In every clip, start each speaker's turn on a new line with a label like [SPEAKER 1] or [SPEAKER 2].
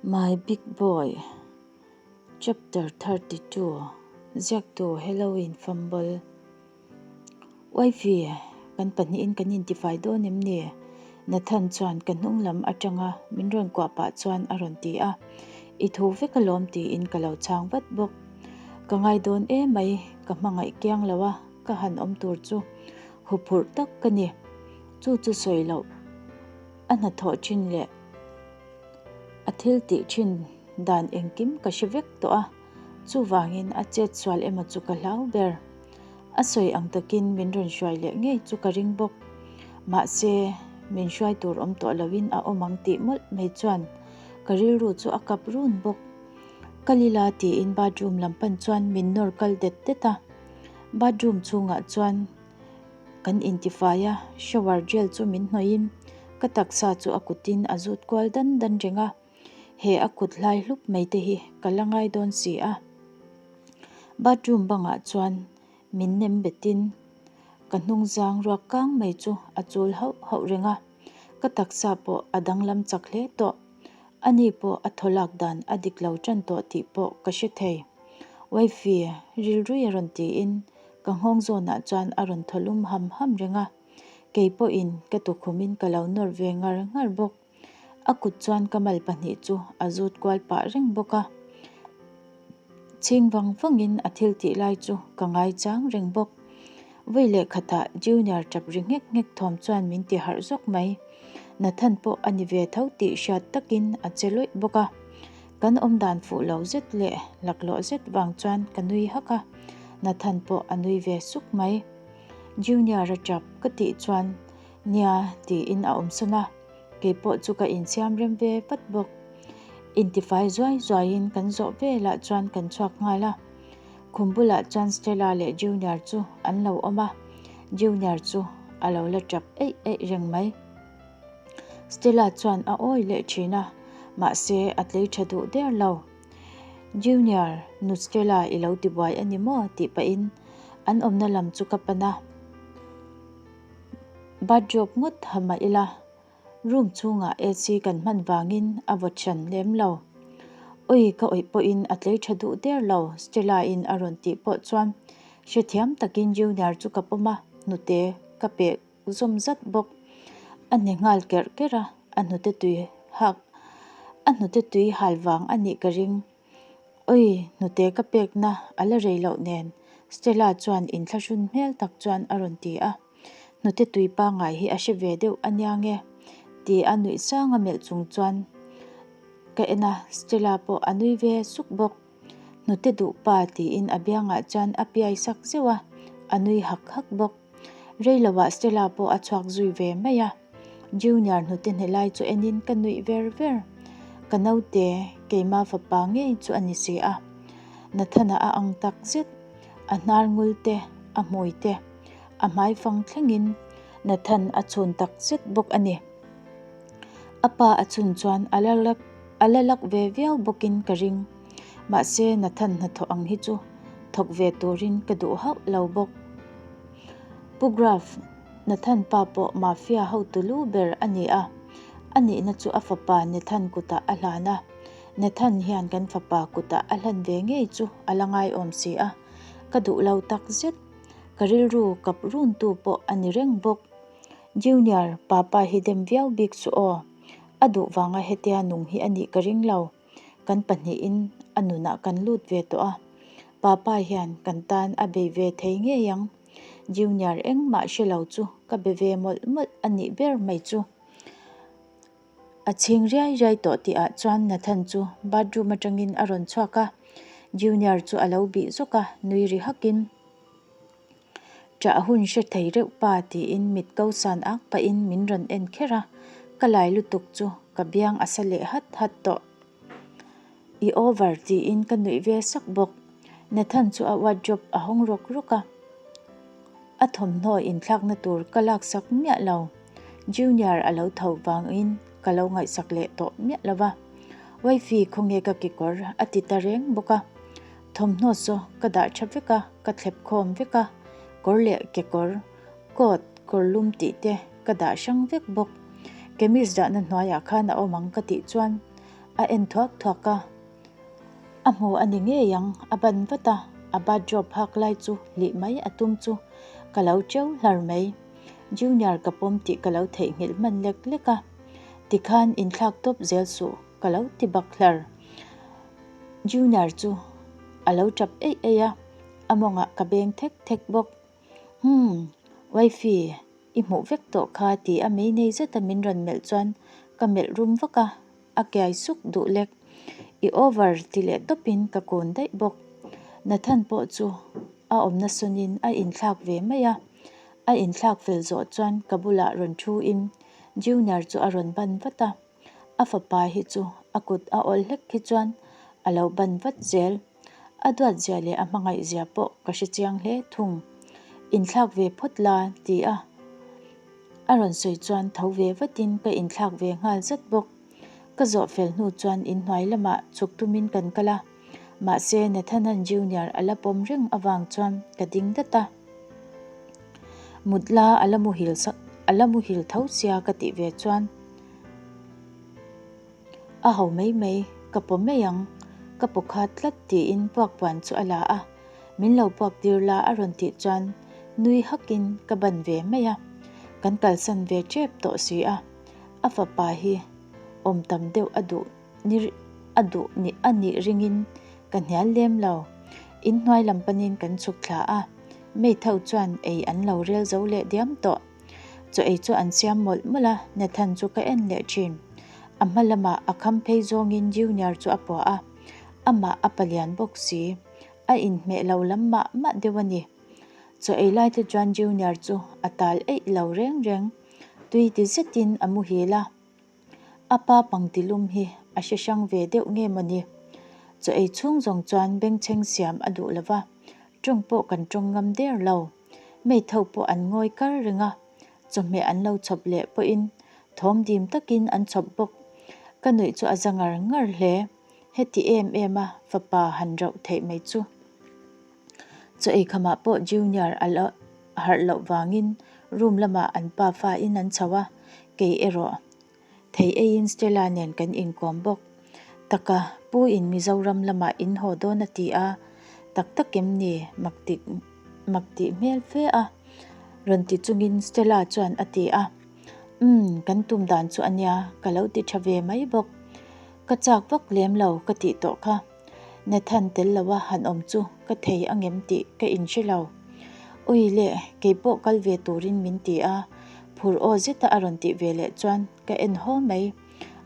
[SPEAKER 1] My Big Boy, Chapter 32, Ziaktu Halloween Fumble Wifey, kan pahnihin kan intifai dawn em ni? Nathan chuan ka hnung lam atanga min rawn kuah pah chuan a rawn ti a. I thu vek alawm tiin ka lo chhang vat bawk. Ka ngai dawn emai, ka hmangaih kiang lo a, ka han awm tur chu huphurh tak ka ni. Chu chu sawi loh a hnathawh thin leh a thil tih thin dan engkim ka hre vek tawh a, chuvangin a chet sual emaw chu ka hlau ber. A sawi ang takin min rawn hruai leh ngei chu ka ring bawk. Mahse, min hruai tur awm tawh loin a awm ang tih mawlh mai chuan ka rilru chu a kap run bawk. Ka lila tiin bathroom lam pan chuan min nawr kal det det a. Bathroom chhungah chuan kan intifai a, shower gel chu min hnawih in ka taksa chu a kutin a zut kual dan dan reng a, he a kut hlai hlup mai te hi ka la ngai dawn si a. Bathroom bangah chuan min nem betin ka hnung zang ruak kang mai chu a chul hauh hauh reng a, ka taksa pawh a danglam chak hle tawh. Ani pawh a thaw lak dan a dik lo tan tawh tih pawh ka hre thei. Wifey, rilrui a rawn tiin ka nghawng zawnah chuan a rawn thaw lum ham ham reng a. Kei pawhin ka tukhumin ka lo nawr ve ngar ngar bawk. A kut chuan ka mal pahnih chu a zut kual pah reng bawk a. Chhing vang vangin a thil tih lai chu ka ngaichang reng bawk. Vawi leh khatah Junior tap ri nghek nghek thawm chuan min ti harh zawk mai. Nathan pawh a ni ve tho tih hriat takin a che lawih bawk a. Kan awmdan fuh lo zet leh laklawh zet vang chuan ka nui hak a, Nathan pawh a nui ve suk mai. Junior a tap ka tih chuan nia tiin a awmsawn a, kei pawh chu ka insiam rem ve vat bawk. Intifai zuai zuaiin kan zawh velah chuan kan chhuak nghal a. Khum bulah chuan Stella leh Junior chu an lo awm a, Junior chu a lo la tap eih eih reng mai. Stella chuan a awi leh thin a, mahse a tlei tha duh der lo. Junior, nu Stella i lo tibuai a ni maw? tih pahin an awmna lam chu ka pan a. Bathrobe ngawt ha mah ila, Room chhungah AC kan hman vangin a vawt hran lem lo. Ui ka awih pawhin a tlei tha duh der lo, Stella in a rawn tih pawh chuan hrethiam takin Junior chu ka pawm a, hnute ka peh zawm zat bawk. A hne nghal kerh kerh a, a hnute tui hak a hnute tui hal vang a nih ka ring. Ui, hnute ka pekna a la rei loh nen Stella chuan inthlahrun hmel tak chuan a rawn ti a. Hnute tui pangngai hi a hre ve deuh a nia nge? Ti a nuih sang a melh chung chuan ka en a, Stella pawh a nui ve suk bawk. Hnute duh pa tiin a biangah chuan a piai sak zeuh a, a nui hak hak bawk. Rei lovah Stella pawh a chhuak zui ve mai a, Junior hnute hne lai chu enin ka nuih ver ver. Ka naute keima fapa ngei chu a ni si a, Nathana a ang tak zet, a hnar ngul te, a hmui te, A hmai fang thlengin Nathan a chhun tak zet bawk a ni. A pa a chhun chuan a la lak a la lak ve viau bawkin ka ring. Mahse Nathan hnathawh ang hi chu thawk ve turin ka duh hauh lo bawk. Pu Graf, Nathan pa pawh mafia hotu lu ber a ni a, a nihna chu a fapa Nathan kutah a hlan a. Nathan hian kan fapa kutah a hlan ve ngei chu a la ngaiawm si a, ka duh lo tak zet. Ka rilru kap runtu pawh a ni reng bawk. Junior, papa hi dem viau bik chu aw. A duh vanga hetia nung hi a nih ka ring lo. Kan pahnihin a nunah kan lut ve tawh a. Papa hian kan tan a bei ve thei ngei ang. Junior engmah hre lo chu ka be ve mawlh mawlh a nih ber mai chu. A chhing riai riai tawh tihah chuan Nathan chu bathroom atangin a rawn chhuak a, Junior chu a lo bih zawk a, nui ri hakin, Ṭah hun hre thei reuh pa tiin mit ko san ak pahin min rawn en kher a, ka lai lutuk chu ka biang a sa leh hat hat tawh. I over tiin ka nuih ve sak bawk. Nathan chu a wardrobe a hawng rawk rawk a. A thawmhnaw inthlakna tur ka laksak miah lo. Junior a lo tho vangin ka lo ngaihsak leh tawh miah lo va. Wifey khawnge ka kekawr a ti ta reng bawk a. Thawmhnaw saw ka dah tha vek a, ka thlep khawm vek a. Kawr leh kekawr, coat, kawr lum tih te ka dah hrang vek bawk. Chemist dahna hnuaiah khan a awm ang ka tih chuan. A en thuak thuak a, a hmu a ni ngei ang, a ban vat a, a bathrobe hak lai chu hlih mai a tum chu ka lo teu hlar mai. Junior ka pawm tih ka lo theihnghilh hman lek lek a, tikhan inthlak tawp zel suh ka lo ti bak hlar. Junior chu a lo tap eih eih a, a mawngah ka beng thek thek bawk. Humm, wifey, i hmuh vek tawh kha ti a mei nei zeta min rawn melh chuan ka melh rum vak a, a kiai suk duh lek. I over ti leh tawpin ka kun daih bawk. Nathan pawh chu a awmna sawnin a inthlak ve mai a, a inthlak fel zawh chuan ka bulah rawn thu in Junior chu a rawn ban vat a. A fapa hi chu a kut a awl hlek khi chuan a lo ban vat zel. A duat zia leh a hmangaih zia pawh ka hre chiang hle thung. Inthlak ve phawt la ti a a rawn sawi chuan tho ve vatin ka inthlak ve nghal zat bawk. Ka zawh fel hnu chuan inhnuai lamah chhuk tumin kan kal a, mahse Nathan-a'n Junior a la pawm reng avang chuan ka ding dat a. Mut la a la muhil a la muhil tho sia ka tih ve chuan a ho mai mai ka paw mai ang ka paw khat tlat tiin puak puan chu a la a min lo puak tir la a rawn tih chuan nui hakin ka ban ve mai a kan kalsan ve tep tawh si a a fapa hi awm tam deuh a duh ni a duh ni a nih ringin ka hnial lem lo. Inhnuai lam panin kan chhuk thla a, maid ho chuan ei an lo rel zo leh diam tawh. Chaw ei chu an siam mawlh mawlh a, Nathan chu ka en leh thin. A hma lamah a kham phei zawngin Junior chu a puah a, amah a palian bawk si. A inhmeh lo lam mah mah deuh a ni. Chaw ei lai te chuan Junior chu a tal eih lo reng reng. Tui ti zetin a muhil a. A pa pangtilum hi a hre hrang ve deuh nge mawni? Chaw ei chhung zawng chuan bengchheng siam a duh lova, tawng pawh kan tawng ngam der lo. Maid ho pawh an ngawi kar reng a, chawhmeh an lo chhawp leh pawhin thawm dim takin an chhawp bawk. Ka nuih chu a za ngar ngar hle. Heti em em a fapa han rauh theih mai chu. Chaw ei khamah pawh Junior a la harh loh vangin room lamah an pa fa in an chho a, kei erawh thei eiin Stella nen kan inkawm bawk. Taka pu in Mizoram lamah in haw dawn a ti a, tak tak em ni mak tih mak tih hmel fe a rawn ti chungin Stella chuan a ti a, Umm kan tum dan chu a nia ka lo ti tha ve mai bawk. Ka chak vak lem lo ka tih tawh kha. Nathan tel lo a han awm chu ka thei angem tih ka inhre lo. Ui le, keipawh kal ve turin min ti a, phur aw zeta a rawn tih ve leh chuan ka en haw mai.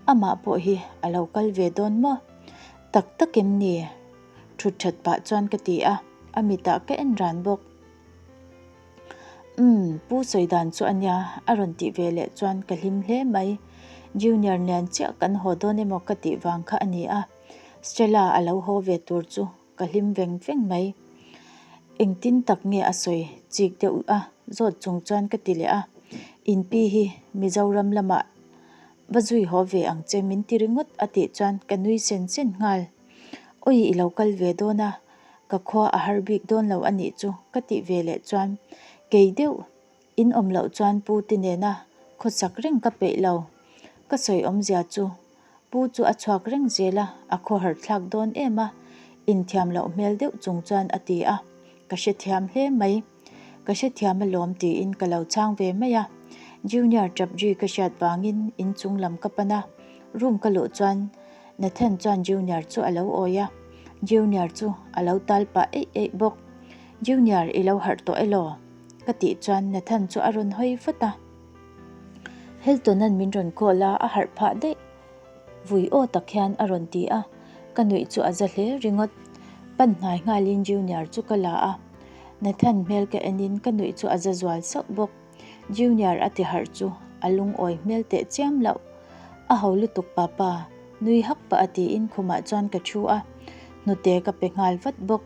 [SPEAKER 1] Amah pawh hi a lo kal ve dawn maw? Tak tak em ni? Thut that pah chuan ka ti a, a mitah ka en ran bawk. Umm, pu sawi dan chu a nia, a rawn tih ve leh chuan ka hlim hle mai. Junior nen chiah kan haw dawn emaw ka tih vang kha a ni a. Stella a lo haw ve tur chu ka hlim veng veng mai. Engtin tak nge a sawi chik deuh a zawt chung chuan ka ti leh a, In pi hi Mizoram lamah va zui haw ve ang che min ti ringawt a tih chuan ka nui sen sen nghal. Awi i lo kal ve dawn a, ka khua a har bik dawn lo a nih chu ka tih ve leh chuan kei deuh in awm loh chuan pu te nena khawsak reng ka peih lo. Ka sawi awmzia chu Pu chu a chhuak reng zel a, a khawhar thlak dawn em a, inthiam loh hmel deuh chung chuan a ti a, ka hrethiam hle mai. Ka hrethiam alawm tiin ka lo chhang ve mai a. Junior tap ri ka hriat vangin inchung lam ka pan a, room ka luh chuan Nathan chuan Junior chu a lo awi a, Junior chu a lo tal pah eih eih bawk. Junior i lo harh tawh elaw? Ka tih chuan Nathan chu a rawn hawi vat a. Hilton-a'n min rawn call a, a harh phah daih. Vui aw tak hian a rawn ti a, ka nuih chu a za hle ringawt. Pan hnai nghalin Junior chu ka la a, Nathan hmel ka enin ka nuih chu a za zual sauh bawk. Junior a ti harh chu a lungawi hmel teh chiam loh. A ho lutuk papa, nui hak pah a tiin khumah chuan ka thu a, hnute ka pe nghal vat bawk.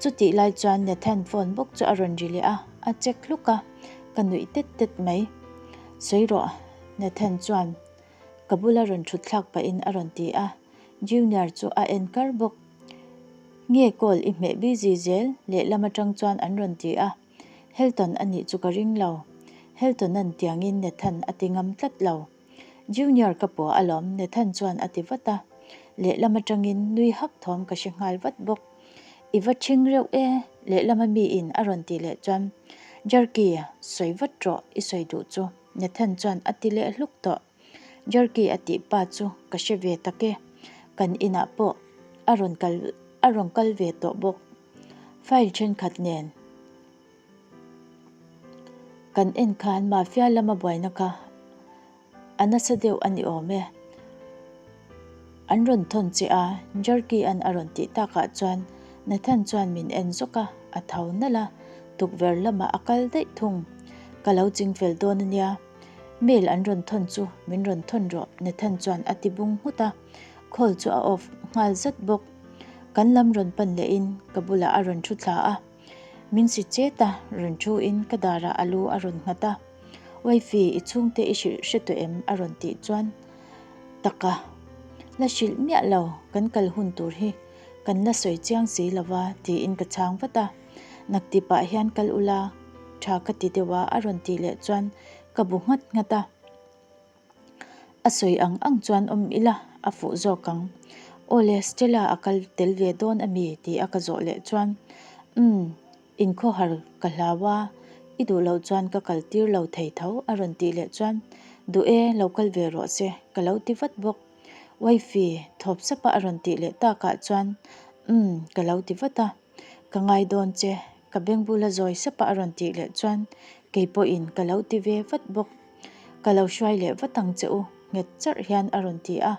[SPEAKER 1] Chutih lai chuan Nathan phone bawk chu a rawn ri leh a, a check hluk a, ka nuih tet tet mai. Sawi rawh, Nathan chuan ka bula rawn thut thlak pahin a rawn ti a, Junior chu a en kar bawk. Nge call i hmeh busy zel lehlam atang chuan an rawn ti a, Hilton a nih chu ka ring lo. Hilton-a'n tiangin Nathan a ti ngam tlat lo. Junior ka pawh alawm Nathan chuan a ti vat a. Lehlam atangin nui hak thawm ka hre nghal vat bawk. I va ṭhing reuh e, lehlama miin a rawn tih leh chuan Jerky, sawi vat rawh, i sawi duh chu, Nathan chuan a ti leh hluk tawh. Jerky a tih pa chu ka hre ve tak e, kan inah pawh a rawn kal a rawn kal ve tawh bawk. File ṭhenkhat nen kan en khan mafia lama buaina kha A nasa deuh a ni awm e. An rawn thawn che a, Jerky-a'n a rawn tih takah chuan Nathan chuan min en zawk a, a tho nalh a, tukverh lamah a kal daih thung. Ka lo ching fel dawn a nia. Mail an rawn thawn chu min rawn thawn rawh, Nathan chuan a ti bung nghut a, call chu a off nghal zat bawk. Kan lam rawn pan lehin ka bulah a rawn thu thla a. Min si chet a, rawn thu in ka darah a lu a rawn nghat a. Wifey, i chhungte i hrilh hre tawh em? a rawn tih chuan taka la hrilh miah lo, kan kal hun tur hi kan la sawi chiang si lo va tiin ka chhang vat a. Naktipah hian kal ula tha ka ti deuh a a rawn tih leh chuan ka bu nghat nghat a. A sawi ang ang chuan awm ila a fuh zawk ang. Awle, Stella a kal tel ve dawn a mi? ti a ka zawh leh chuan Umm, inkhawhar ka hlau a, i duh loh chuan ka kal tir lo thei tho a rawn tih leh chuan Duh e, lo kal ve rawh se ka lo ti vat bawk. Wifey, thawp sapa a rawn tih leh takah chuan Umm, ka lo ti vat a. Ka ngai dawn che, ka beng bula zawi sapa a rawn tih leh chuan kei pawhin ka lo ti ve vat bawk. Ka lo hruai leh vat ang che u, nghet charh hian a rawn ti a.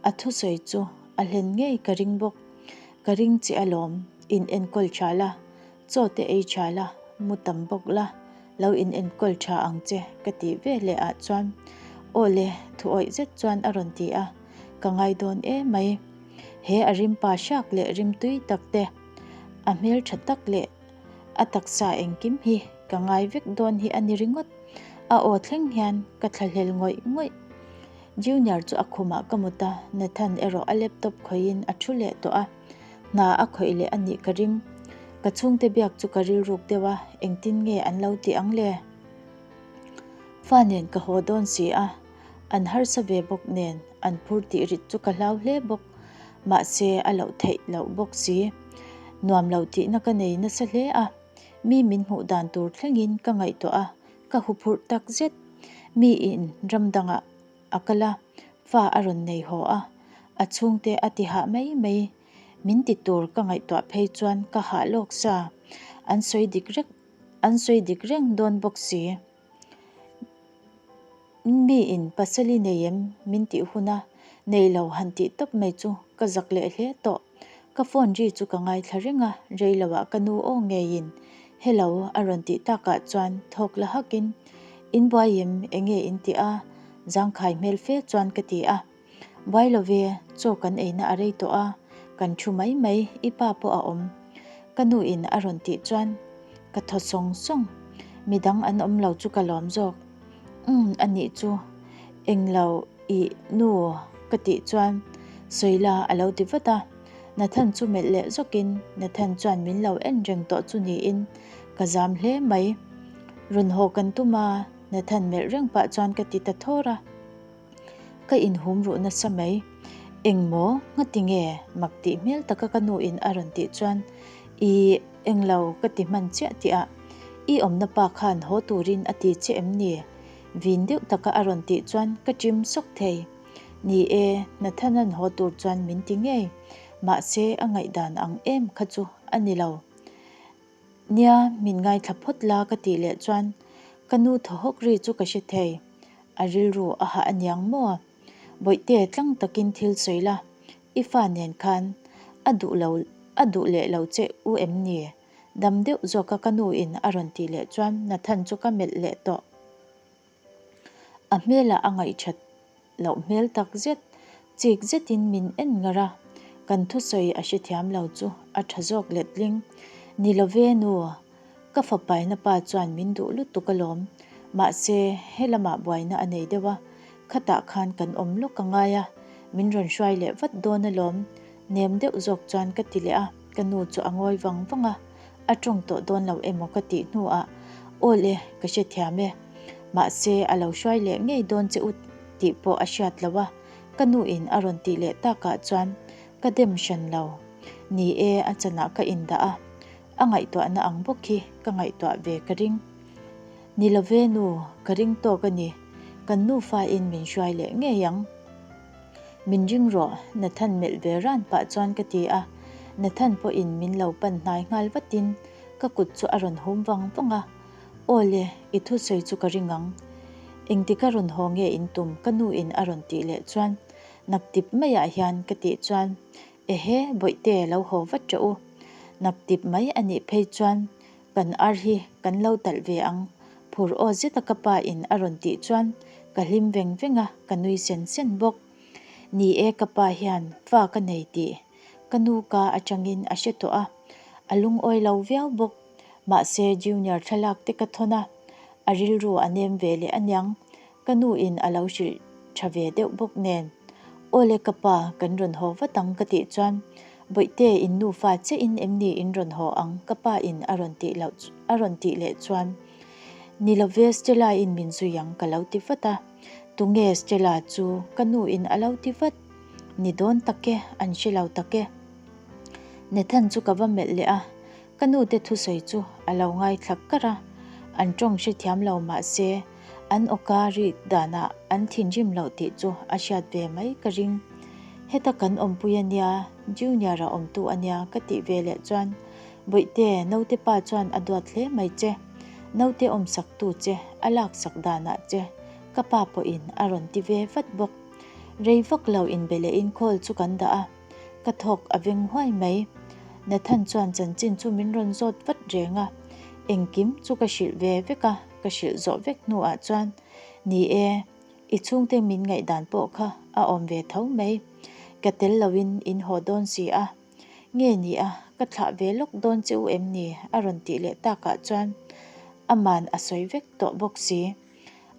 [SPEAKER 1] A thusawi chu a hlen ngei ka ring bawk. Ka ring che alawm, in enkawl tha la, chaw te ei tha la, mu tam bawk la, lo in enkawl tha ang che ka tih ve leh ah chuan aw le thu awih zet chuan a rawn ti a, ka ngai dawn emai. He a rimpa hriak leh rimtui tak te, a hmeltha tak leh a taksa engkim hi ka ngai vek dawn hi a ni ringawt. A aw thleng hian ka thlahlel ngawih ngawih. Junior chu a khumah ka mut a, Nathan erawh a laptop khawihin a thu leh tawh a, hna a khawih leh a nih ka ring. Ka chhungte biak chu ka rilruk deuh a, engtin nge an lo tih ang le? Fa nen ka haw dawn si a, an harsa ve bawk nen an phur tih rit chu ka hlau hle bawk. Mahse a loh theih loh bawk si. Nuam lo tihna ka nei nasa hle a. Mi min hmuh dan tur thlengin ka ngaihtuah a, ka huphurh tak zet. Miin ram dangah a kal a, fa a rawn nei haw a, a chhungte a ti hah mai mai. Min ti tur ka ngaihtuah phei chuan ka hah lawk sa. An sawi dik rek, an sawi dik reng dawn bawk si. Miin pasal i nei em min tih huna nei lo han tih tawp mai chu ka zak leh hle tawh. Ka phone ri chu ka ngaithla reng a, rei loah ka nu aw ngeiin Hello a rawn tih takah chuan thawk la hakin In buai em enge in tih a zangkhai hmel fe chuan ka ti a. Buai lo ve, chaw kan eina a rei tawh a, kan thu mai mai, i pa pawh a awm. Ka nu in a rawn tih chuan ka thaw sawng sawng, midang an awm lo chu ka lawm zawk. Umm a nih chu, englo i nu ka tih chuan sawi la a lo ti vat a, Nathan chu melh leh zawkin Nathan chuan min lo en reng tawh chu niin ka zam hle mai. Rawn haw kan tum a, Nathan melh reng pah chuan ka ti ta thawr a. Ka inhum ruh nasa mai. Eng maw? Ngati nge? Mak tih hmel taka ka nu in a rawn tih chuan I englo ka ti hman chiah tih ah i awmna pa khan haw turin a ti che em ni? Vin deuh taka a rawn tih chuan ka chim sawk thei. Ni e, Nathan-a'n haw tur chuan min ti ngei. Mahse a ngaihdan ang em kha chu a ni lo. Nia, min ngaithla phawt la ka tih leh chuan ka nu thaw hawk ri chu ka hre thei. A rilru a hah aniang maw? Bawihte tlang takin thil sawi la, i fa nen khan a duh lo a duh leh lo che u em ni? Dam deuh zawka ka nu in a rawn tih leh chuan Nathan chu ka melh leh tawh. A hmelah a ngaihthat loh hmel tak zet, chik zetin min en ngar a, kan thusawi a hrethiam lo chu a tha zawk letling. Ni lo ve nu, ka fapaina pa chuan min duh lutuk alawm, mahse helamah buaina a nei deuh a, khatah khan kan awm lawk a ngai a, min rawn hruai leh vat dawn alawm, nem deuh zawk chuan ka ti leh a, ka nu chu a ngawi vang vang a. A tawng tawh dawn lo emaw ka tih hnuah, Aw le, ka hrethiam e. Mahse, a lo hruai leh ngei dawn che u tih pawh a hriat lo a, Ka nu in a rawn tih leh takah chuan ka dem hran lo. Ni e, a chanah ka indah a, a ngaihtuahna ang bawk hi ka ngaihtuah ve ka ring. Ni lo ve nu, ka ring tawk a ni. Kan nufa in min hruai leh ngei ang. Min ring rawh, Nathan melh ve ran pah chuan ka ti a. Nathan pawhin min lo pan hnai nghal vatin ka kut chu a rawn hum vang vang a. Aw le, i thusawi chu ka ring ang. Engtika rawn haw nge in tum? Ka nu in a rawn tih leh chuan Naktip maiah hian ka tih chuan Ehe, Bawihte lo haw vat rawh u. Naktip mai a nih phei chuan kan ar hi kan lo talh ve ang phur aw zeta ka pa in a rawn tih chuan ka hlim veng veng a, ka nui sen sen bawk. Ni e, ka pa hian fa ka nei tih ka nu ka atangin a hre tawh a, a lungawi lo viau bawk. Mahse Junior thlalak te ka thawn a, a rilru a nem ve leh aniang, ka nu in a lo hrilh tha ve deuh bawk nen. Awle ka pa, kan rawn haw vat ang ka tih chuan, Bawihte in nufa che in em ni in rawn haw ang ka pa in a rawn tih loh a rawn tih leh chuan, Ni lo ve Stella in min zui ang ka lo ti vat a, Tunge Stella chu ka nu in a lo ti vat, Ni dawn tak e, an hre lo tak e. Nathan chu ka va melh leh a, Ka nu te thusawi chu a lo ngaithla kar a, an tawng hrethiam lo mah se an awka rik danah an thinrim loh tih chu a hriat ve mai ka ring. Heta kan awmpui a nia, Junior-a awmtu a nia ka tih ve leh chuan Bawihte, naute pa chuan a duat hle mai che, naute awmsaktu che a laksak danah che ka pa pawhin a rawn ti ve vat bawk. Rei vak lo inbe lehin call chu kan dah a. Ka thawk a veng huai mai. Nathan chuan chanchin chu min rawn zawt vat reng a, engkim chu ka hrilh ve vek a, ka hrilh zawh vek hnuah chuan, Ni e, i chhungte min ngaihdan pawh kha a awm ve tho mai. Ka tel loin in haw dawn si a. Nge ni a, ka thlah ve lawk dawn che u em ni? a rawn tih leh takah chuan aman a sawi vek tawh bawk si.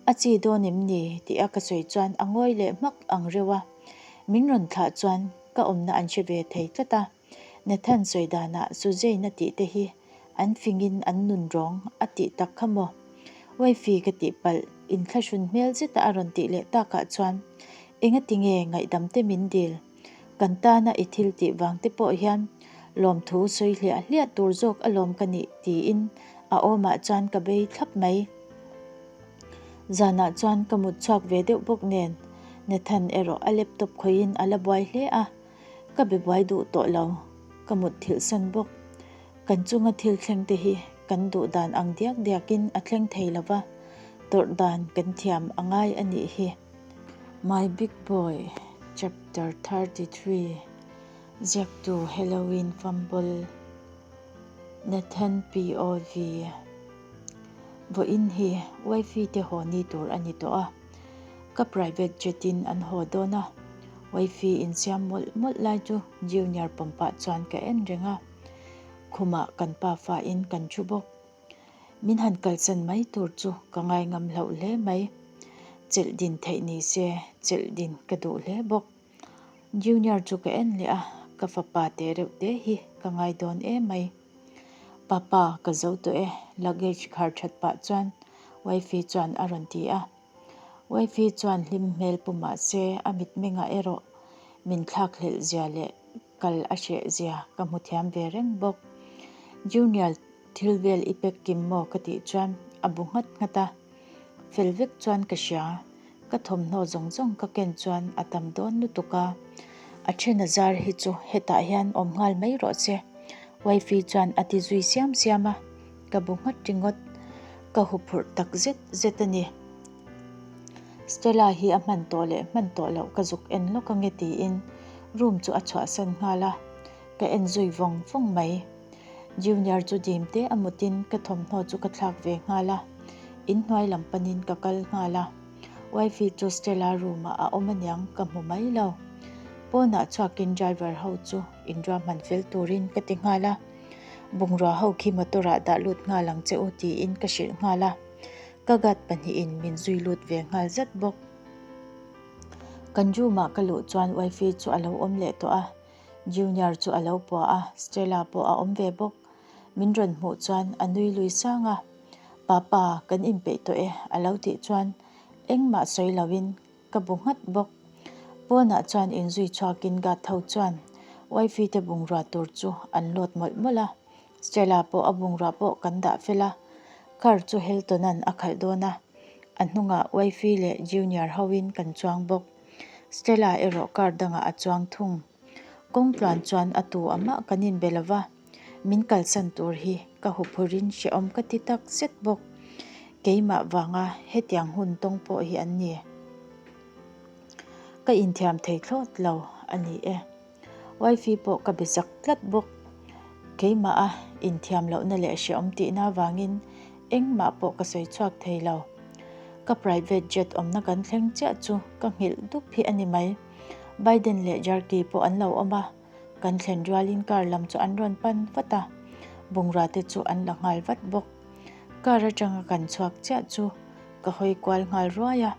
[SPEAKER 1] A chi dawn em ni? tih a ka sawi chuan a ngawi leh hmak ang reuh a. Min rawn thlah chuan ka awmna an hre ve thei tlat a. Nathan sawi danah Suzane a tih te hi an fingin an nun rawng a tih tak kha maw? Wifey ka tih palh inthlahrun hmel zeta a rawn tih leh takah chuan engati nge ngaihdam te min dil? Kan tana i thil tih vang te pawh hian lawmthu sawi hliah hliah tur zawk alawm ka nih tiin a awmah chuan ka bei thlap mai. Zanah chuan ka mut chhuak ve deuh bawk nen Nathan erawh a laptop khawihin a la buai hle a, ka be buai duh tawh lo, ka mut thilh san bawk. Kan chunga thil thleng te hi kan duh dan ang diak diakin a thleng thei lo va, tawrh dan kan thiam a ngai a nih hi. My Big Boy Chapter 33 Ziaktu Halloween Fumble Nathan POV Vawiin hi Wifey te haw ni tur a ni tawh a, ka private jet in an haw dawn a, Wifey insiam mawlh mawlh lai chu Junior pawm pah chuan ka en reng a, khumah kan pafa in kan thu bawk. Min han kalsan mai tur chu ka ngai ngam hlauh hle mai. Chelh din theih ni se chelh din ka duh hle bawk. Junior chu ka en leh a, ka fapa teh reuh te hi ka ngai dawn em mai. Papa, ka zo tawh e, luggage khar that pah chuan wifey chuan a rawn ti a. Wifey chuan hlim hmel pu mah se a mitmengah erawh min thlak hlelh zia leh kal a hreh zia ka hmu thiam ve reng bawk. Junior thil vel i pek kim maw ka tih chuan a bu nghat nghat a, fel vek chuan ka hria. Ka thawmhnaw zawng zawng ka ken chuan a tam dawn lutuk a, a then a zar hi chu hetah hian awm nghal mai rawh se Wifey chuan a ti zui siam siam a, ka bu nghat ringawt. Ka huphurh tak zet zet a ni. Stella hi a hman tawh leh hman tawh loh ka zuk en lawk ange tiin room chu a chhuahsan nghal a, ka en zui vawng vawng mai. Junior chu dim te a mutin ka thawmhnaw chu ka thlak ve nghal a, inhnuai lam panin ka kal nghal a. Wifey chu Stella room ah a awm aniang ka hmu mai lo. Pawnah chhuakin driver ho chu inruahman fel turin ka ti nghal a, bungrua ho khi motor ah dah lut nghal ang che u tiin ka hrilh nghal a. Ka guard pahnihin min zui lut ve nghal zat bawk. Kan room ah ka luh chuan wifey chu a lo awm leh tawh a, Junior chu a lo pua a, Stella pawh a awm ve bawk. Min rawn hmuh chuan a nui lui sang a, Papa, kan inpeih tawh e a lo tih chuan engmah sawi loin ka bu nghat bawk. Pawnah chuan inzui chhuakin guard ho chuan wifey te bungrua tur chu an load mawlh mawlh a, Stella pawh a bungrua pawh kan dah fel a, car chu Hilton-a'n a khalh dawn a, a hnungah wifey leh Junior hoin kan chuang bawk. Stella erawh car dangah a chuang thung. Kawng tluan chuan a tu amah kan inbe lo va, min kalsan tur hi ka huphurin hrehawm ka ti tak zet bawk. Keimah vanga hetiang hun tawng pawh hi an ni. Ka inthiam thei thlawt lo a ni e. Wifey pawh ka be zak tlat bawk. Keimah a inthiam lohna leh hrehawm tihna avangin engmah pawh ka sawi chhuak thei lo. Ka private jet awmna kan thleng chiah chu ka nghilh dup hi a ni mai. Biden leh Jerky pawh an lo awm a, kan thlen rualin car lam chu an rawn pan vat a, bungrua te chu an la nghal vat bawk. Car atanga kan chhuak chiah chu ka hawi kual nghal ruai a,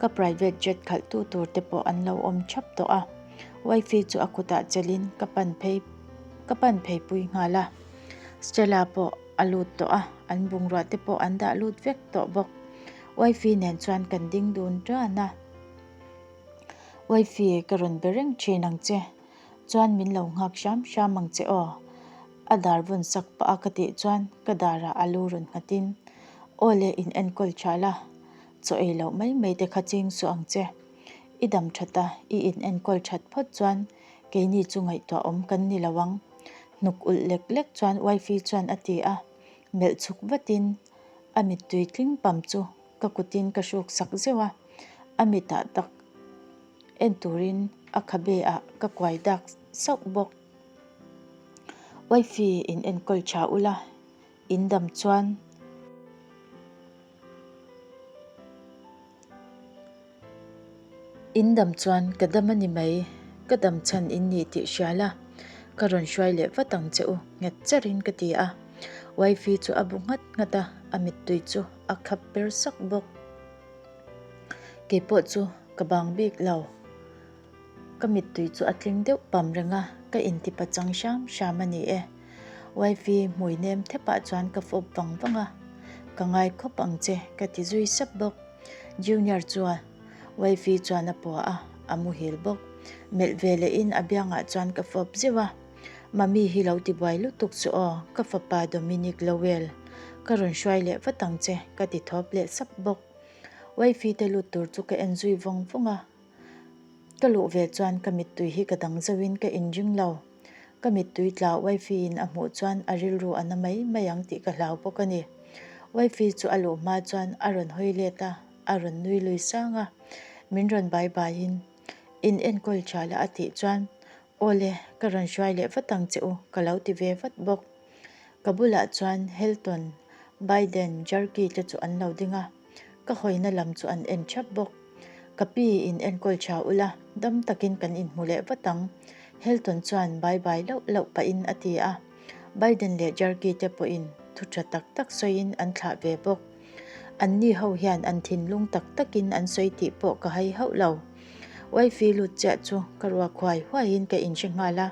[SPEAKER 1] ka private jet khalh tu tur te pawh an lo awm thap tawh a, wifey chu a kutah chelhin ka pan phei ka pan phei pui nghal a, Stella pawh a lut tawh a, an bungrua te pawh an dah lut vek tawh bawk. Wifey nen chuan kan ding dun ran a. Wifey ka rawn be reng thin ang che, chuan min lo nghak hram hram ang che aw. A dar vawn sak pah a ka tih chuan ka darah a lu rawn nghat in, Aw le in enkawl tha la, chaw ei loh mai mai te kha ching suh ang che. I dam that a, i in enkawl that phawt chuan keini chu ngaihtuah awm kan ni lo ang. Hnuk ulh lek lek chuan Wifey chuan a ti a, melh chhuk vatin a mittui tling pam chu Ka kutin ka hruk sak zeuh a, a mitah tak en turin a khabe ah ka kuai dak sauh bawk. Wifey in enkawl tha ula, in dam chuan. In dam chuan ka dam a ni mai, ka dam chhan in ni tih hria la, ka rawn hruai leh vat ang che u, nghet charin ka ti a. Wifey chu a bu nghat nghat a, a mittui chu a khap per sak bawk. Keipawh chu ka bang bik lo. Ka mittui chu a tling deuh pam reng a, ka inti pachang hram hram a ni e. Wifey hmui nem thepah chuan ka fawp vang vang a, Ka ngai khawp ang che ka ti zui sap bawk. Junior chuan Wifey chuan a pua a, a muhil bawk. Melh ve lehin a biangah chuan ka fawp zeuh a, Mummy hi lo ti buai lutuk chu aw, ka fapa Dominic Lowell, ka rawn hruai leh vat ang che ka ti thawp leh sap bawk. Wifey te lut tur chu ka en zui vawng vawng a, Ka luh ve chuan ka mittui hi ka dang zauhin ka inring lo. Ka mittui tla wifey in a hmuh chuan a rilru a na mai mai ang tih ka hlau bawk a ni. Wifey chu a luh hma chuan a rawn hawi let a, a rawn nui lui sang a. Min rawn bai baiin, In enkawl tha la a tih chuan, Aw le, ka rawn hruai leh vat ang che u ka lo ti ve vat bawk. Ka bulah chuan Hilton, Biden, Jerky te chu an lo ding a. Ka hawina lam chu an en thap bawk. Ka pi in enkawl tha ula, dam takin kan inhmu leh vat ang, Hilton chuan bai bai lauh lauh pahin a ti a. Biden leh Jerky te pawhin thu tha tak tak sawiin an thlah ve bawk. Anni ho hian an thinlung tak takin an sawi tih pawh ka hai hauh lo. Wifey lut chiah chu ka ruak huai huaiin ka inhre nghal a,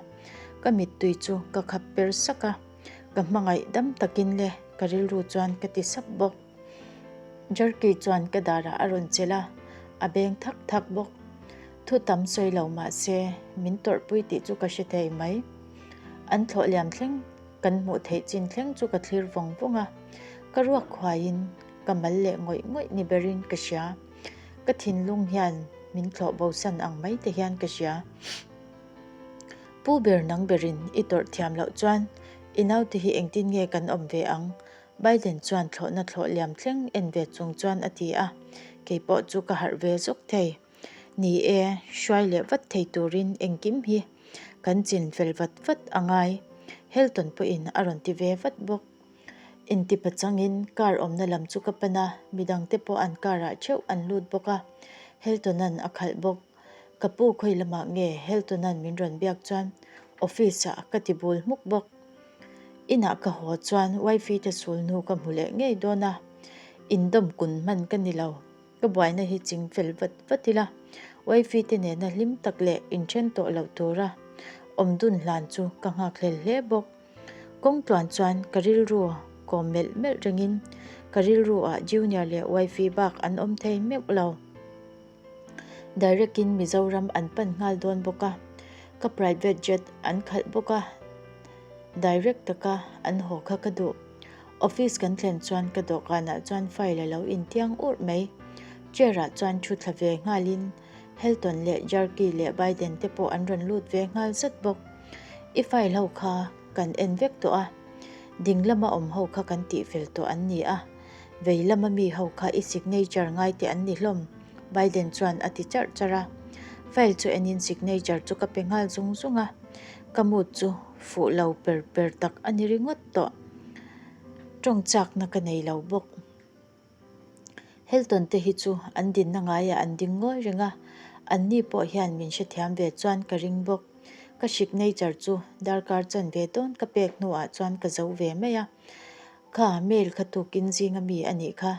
[SPEAKER 1] ka mittui chu ka khap per sak a. Ka hmangaih dam takin le ka rilru chuan ka ti sap bawk. Jerky chuan ka darah a rawn chelh a, a beng thak thak bawk. Thu tam sawi lo mah se, min tawrhpui tih chu ka hre thei mai. An thlawh liam thleng, kan hmuh theih chin thleng chu ka thlir vawng vawng a. Ka ruak khuaiin ka mal leh ngawih ngawih ni berin ka hria. Ka thinlung hian min thlawh bosan ang mai te hian ka hria. Pu ber nang berin i tawrh thiam loh chuan i naute hi engtin nge kan awm ve ang? Biden chuan thlawhna thlawh liam thleng en ve chung chuan a ti a, kei pawh chu ka harh ve zawk thei. Ni e, hruai leh vat thei turin engkim hi kan chin fel vat vat a ngai, Hilton pawhin a rawn ti ve vat bawk. Intipa changin car awmna lam chu ka pan a, midangte pawh an car ah theuh an lut bawk a, Hilton-a'n a khalh bawk. Ka pu khawi lamah nge Hilton-a'n min rawn biak chuan office ah ka ti bul hmuk bawk. Inah ka haw chuan wifey te sul hnu ka hmu leh ngei dawn a, indawm kun hman ka ni lo. Ka buaina hi ching fel vat vat ila, wifey te nena hlim tak leh inthen tawh loh tura awm dun hlan chu ka nghakhlel hle bawk. Kawng tluan chuan ka rilru kawm melh melh rengin ka rilru ah Junior leh wifey bak an awm thei meuh lo. Direct in Mizoram an pan nghal dawn bawk a, ka private jet an khalh bawk a, direct taka an haw kha ka duh. Office kan thlen chuan ka dawhkanah chuan file a lo intiang urh mai. Chair ah chuan thu thla ve nghalin Helton leh Jerky leh Biden te pawh an rawn lut ve nghal zat bawk. I file ho kha kan en vek tawh a, ding lama awm ho kha kan tihfel tawh an ni a, vei lama mi ho kha i signature ngai te an ni hlawm, Biden chuan a ti charh charh a. File chu enin signature chu ka pe nghal zung zung a, ka mood chu fuh lo per per tak a ni ringawt tawh. Tawng chakna ka nei lo bawk. Helton te hi chu an dinna ngaiah an ding ngawi reng a, anni pawh hian min hrethiam ve chuan ka ring bawk. Ka signature chu darkar chan ve dawn ka pek hnuah chuan ka zo ve mai a. Kha mail kha tukin zinga mi a nih kha,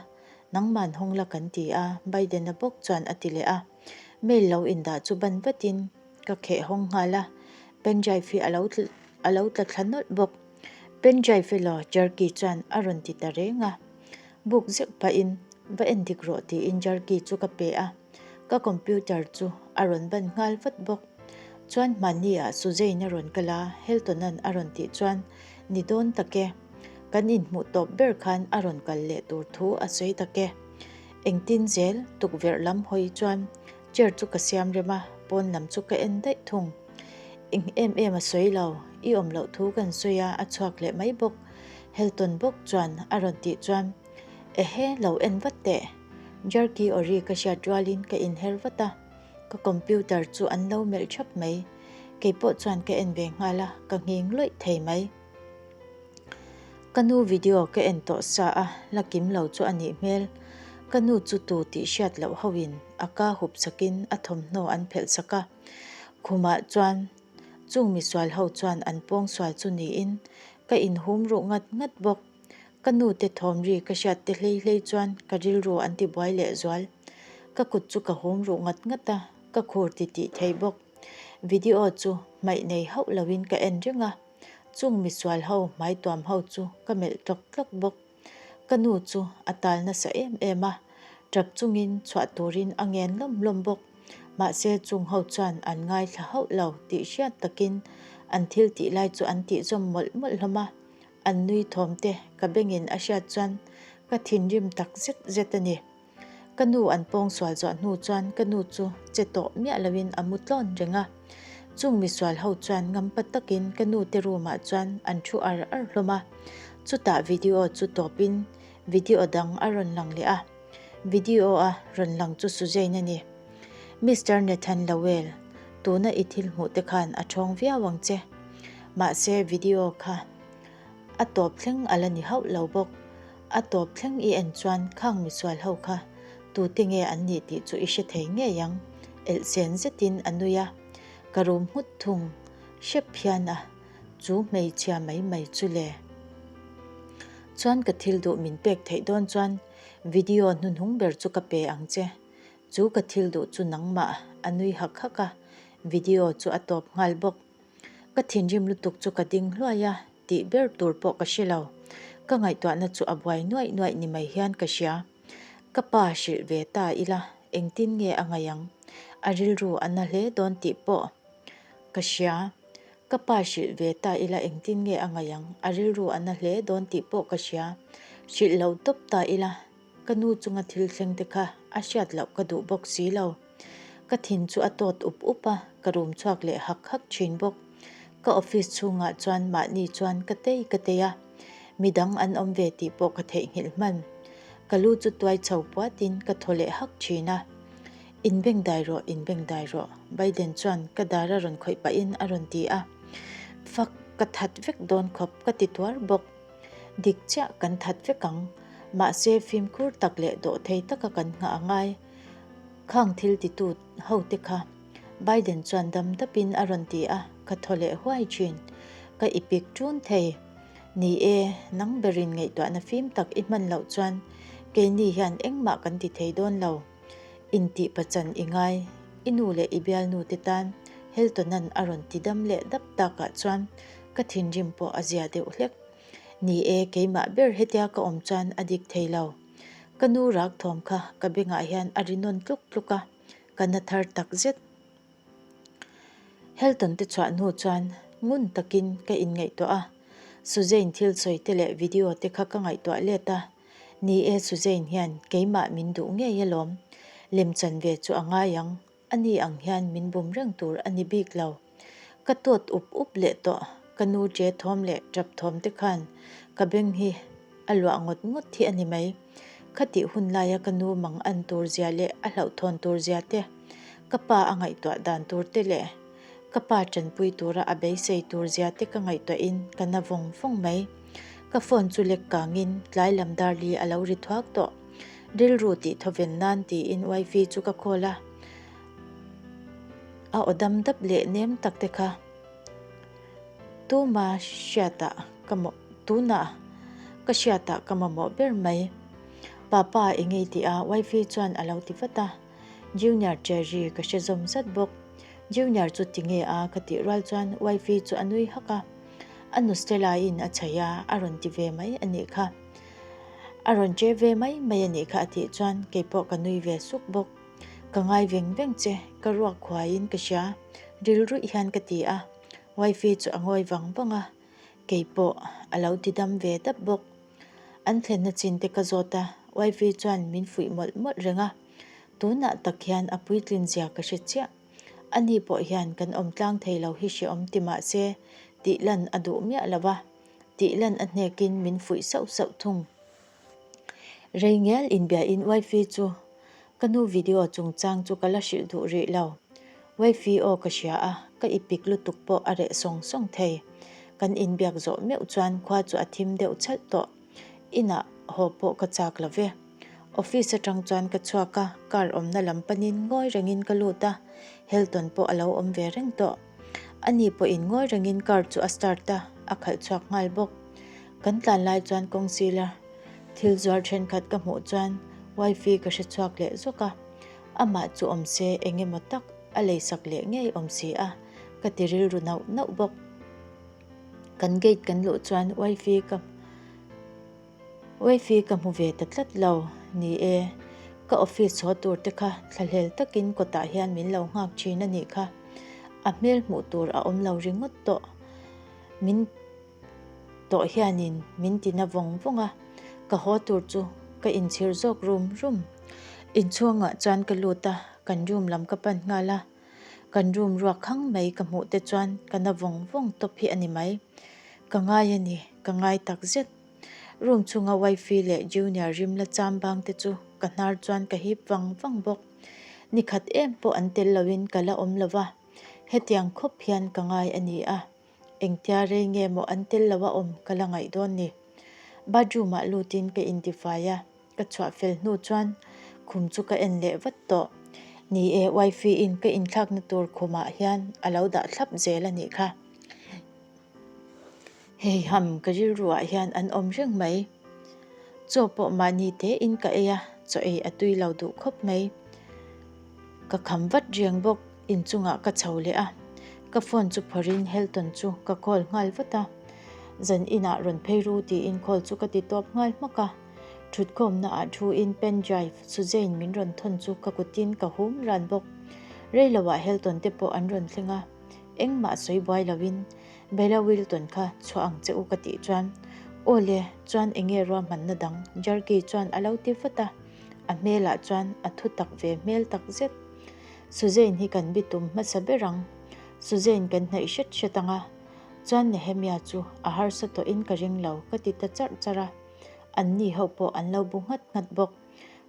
[SPEAKER 1] nangman hawng la kan ti a, Biden-a bawk chuan a ti leh a. Mail lo indah chu ban vatin ka kheh hawng nghal a, pendrive hi a lo tla thla nawlh bawk. Pendrive elaw Jerky chuan a rawn ti ta reng a. Buk zeuh pahin va en dik rawh tiin Jerky chu ka pe a, ka computer chu a rawn ban nghal vat bawk. Chuan hmanni ah Suzane a rawn kal a, Helton-a'n a rawn tih chuan ni dawn tak e. Kan inhmuh tawp ber khan a rawn kal leh tur thu a sawi tak e. Engtin zel tukverh lam hawi chuan chair chu ka siam rem a, pawn lam chu ka en daih thung. Eng em em a sawi lo, i awm loh thu kan sawi a, a chhuak leh mai bawk. Helton bawk chuan a rawn tih chuan, Ehe, lo en vat teh. Jerky aw ri ka hriat rualin ka inher vat a, ka computer chu an lo melh thap mai. Kei pawh chuan ka en ve nghal a, ka nghing lawih thei mai. Ka nu video ka en tawh sa a, la kim lo chu a nih hmel. Ka nu chu tu tih hriat loh hoin a ka hup sakin a thawmhnaw an phelh sak a. Khumah chuan chung misual ho chuan an pawng sual chu niin ka inhum ruh ngat ngat bawk. Ka nu te thawm ri ka hriat te hlei hlei chuan ka rilru an ti buai leh zual. Ka kut chu ka hum ruh ngat ngat a, ka khur ti tih thei bawk. Video chu hmaih nei hauh loin ka en reng a, chung misual ho hmai tuam ho chu ka melh tlawk tlawk bawk. Ka nu chu a tal nasa em em a, tap chungin chhuah turin a ngen lawm lawm bawk. Mahse chung ho chuan an ngaithla hauh lo tih hriat takin an thil tih lai chu an tih zawm mawlh mawlh hlawm a. An nui thawm te ka bengin a hriat chuan ka thinrim tak zet zet a ni. Ka nu an pawng sual zawh hnu chuan ka nu chu che tawh miah loin a mu tlawn reng a. Chung misual ho chuan ngampa takin ka nu te room ah chuan an thu ar ar hlawm a. Chutah video chu tawpin video dang a rawn lang leh a. Video a rawn lang chu Suzane a ni. Mister Nathan Lowell, tuna i thil hmuh te khan a thawng viau ang che. Mahse video kha a tawp thleng a la ni hauh lo bawk. A tawp thleng i en chuan khang misual ho kha tute nge an nih tih chu i hre thei ngei ang, elhsen zetin a nui a. Ka rum nghut thung hrep hian a chu hmeichhia mai mai chu le. Chuan ka thil duh min pek theih dawn chuan video hnuhnung ber chu ka pe ang che. Chu ka thil duh chu nangmah a nui hak hak a, video chu a tawp nghal bawk. Ka thinrim lutuk chu ka ding hluai a, tih ber tur pawh ka hre lo. Ka ngaihtuahna chu a buai nuaih nuaih ni mai hian ka hria. Ka pa hrilh ve ta ila engtin nge a ngaih ang? A rilru a na hle dawn tih pawh ka hria. Ka pa hrilh ve ta ila engtin nge a ngaih ang? A rilru a na hle dawn tih pawh ka hria. Hrilh lo tawp ta ila ka nu chunga thil thleng te kha a hriat loh ka duh bawk si lo. Ka thin chu a tawt up up a, ka rum chhuak leh hak hak thin bawk. Ka office chhungah chuan mahni chuan ka tei ka tei a, midang an awm ve tih pawh ka theihnghilh hman. Ka lu chu tuai chho puatin ka thaw leh hak thin a. Inbengdai rawh, inbengdai rawh, Biden chuan ka dar a rawn khawih pahin a rawn ti a. Fuck, ka that vek dawn khawp ka ti tuar bawk. Dik chiah kan that vek ang. Mahse fimkhur tak leh dawhthei taka kan nghah a ngai. Khang thil titu ho te kha Biden chuan dam dapin a rawn ti a, ka thaw leh huai thin. Ka ipik ṭun thei. Ni e, nang berin ngaihtuahna fim tak i hman loh chuan keini hian engmah kan ti thei dawn lo. Intih pachan i ngai, i nu leh i bialnu te tan Heltona'n a rawn ti dam leh dap takah chuan ka thinrim pawh a zia deuh hlek. Ni e, keimah ber hetia ka awm chuan a dik thei lo. Ka nu rak thawm kha ka bengah hian a ri nawn tluk tluk a. Ka na thar tak zet. Helton te chhuah hnu chuan ngun takin ka inngaihtuah a, Suzane thil sawi te leh video te kha ka ngaihtuah let a, ni e Suzane hian keimah min duh ngei alawm, lemchan ve chu a ngai ang, ani ang hian min bum reng tur a ni bik lo. Ka tawt up up leh tawh, ka nu ṭe thawm leh ṭap thawm te khan ka beng hi a luah ngawt ngawt hi a ni mai. Khatih hun laia ka nu mang an tur zia leh a hlauhthawn tur zia te, ka pa a ngaihtuah dan tur te leh ka pa ṭanpui tura a beisei tur zia te ka ngaihtuahin ka na vawng vawng mai. Ka phone chu lek kangin tlai lam dar li a lo ri thuak tawh. Rilru tih thawven nan tiin wifi chu ka call a. A aw dam dap leh nem tak te kha tuma hriatah ka mawh tunah ka hriatah ka mamawh ber mai. Papa eng ei tih a wifey chuan a lo ti vat a, Junior Cherry ka hre zawm zat bawk. Junior chu ti nge a ka tih rual chuan wifey chu a nui hak a, a nu Stella in a chhaih a a rawn ti ve mai a nih kha. A rawn che ve mai mai a nih kha a tih chuan keipawh ka nui ve suk bawk. Ka ngai veng veng che, ka ruak khuaiin ka hria, rilruih hian ka ti a, wifey chu a ngawi vang vang a, keipawh a lo ti dam ve dap bawk. An thlenna chin te ka zawt a, wifey chuan min fuih mawlh mawlh reng a, tunah tak hian a puitlin zia ka hre chiah. Ani pawh hian kan awm tlang thei lo hi hreawm ti mah se, tih lan a duh miah lo a, tih lan a hnekin min fuih sauh sauh thung. Rei ngial inbiain wifey chu Ka nu video chungchang chu ka la hrilh duh rih lo. Wifey aw ka hria a, ka ipik lutuk pawh a reh sawng sawng thei. Kan inbiak zawh meuh chuan khua chu a thim deuh chhalh tawh. Inah haw pawh ka chak lo ve. Office atang chuan ka chhuak a, car awmna lam panin ngawi rengin ka lut a, Helton pawh a lo awm ve reng tawh. Ani pawhin ngawi rengin car chu a start a, a khalh chhuak nghal bawk. Kan tlan lai chuan kawng sila Thil zuar thenkhat ka hmuh chuan wifey ka hre chhuak leh zawk a, amah chu awm se eng emaw tak a leisak leh ngei awm si a, ka ti rilru nauh nauh bawk. Kan gate kan luh chuan wifey ka wifey ka hmu ve ta tlat lo, ni e, ka office haw tur te kha thlahlel takin kawtah hian min lo nghak thin a nih kha, a hmel hmuh tur a awm lo ringawt tawh, min. Tawh hianin min ti na vawng vawng a, ka haw tur chu ka inchhir zawk rum rum. Inchhungah chuan ka lut a, kan room lam ka pan nghal a, kan room ruak khang mai ka hmuh te chuan ka na vawng vawng tawp hi a ni mai. Ka ngai a ni, ka ngai tak zet. Room chhunga wifey leh Junior rim la cham bang te chu ka hnar chuan ka hip vang vang bawk. Nikhat em pawh an tel loin ka la awm lo va, hetiang khawp hian ka ngai a ni a. Engtia rei nge maw an tel lo a awm ka la ngaih dawn ni. Bathroom ah lutin ka intifai a, ka chhuah fel hnu chuan khum chu ka en leh vat tawh. Ni e, wifey in ka inthlakna tur khumah hian a lo dah thlap zel a nih kha. Hei ham ka rilru ah hian an awm reng mai. Chaw pawh mahni tein ka ei a, chaw ei a tui lo duh khawp mai. Ka kham vat reng bawk. Inchungah ka chho leh a, ka phone chu phawrhin Helton chu ka call nghal vat a. Zan inah rawn phei ru tiin call chu ka ti tawp nghal hmak a. Thutkhawmna ah thuin pen drive Suzane min rawn thawn chu ka kutin ka hum ran bawk. Reiloah Helton te pawh an rawn thleng a, engmah sawi buai loin Bella Wilton kha chhuah ang che u ka tih chuan Aw le, chuan enge ruahmanna dang Jerky chuan a lo ti vat a, a hmelah chuan a thu tak ve hmel tak zet. Suzane hi kan bitum hmasa ber ang. Suzane kan hnaih hret hret ang a, chuan Nehemia chu a harsa tawhin ka ring lo ka ti ta charh charh a. Anni ho pawh an lo bu nghat nghat bawk.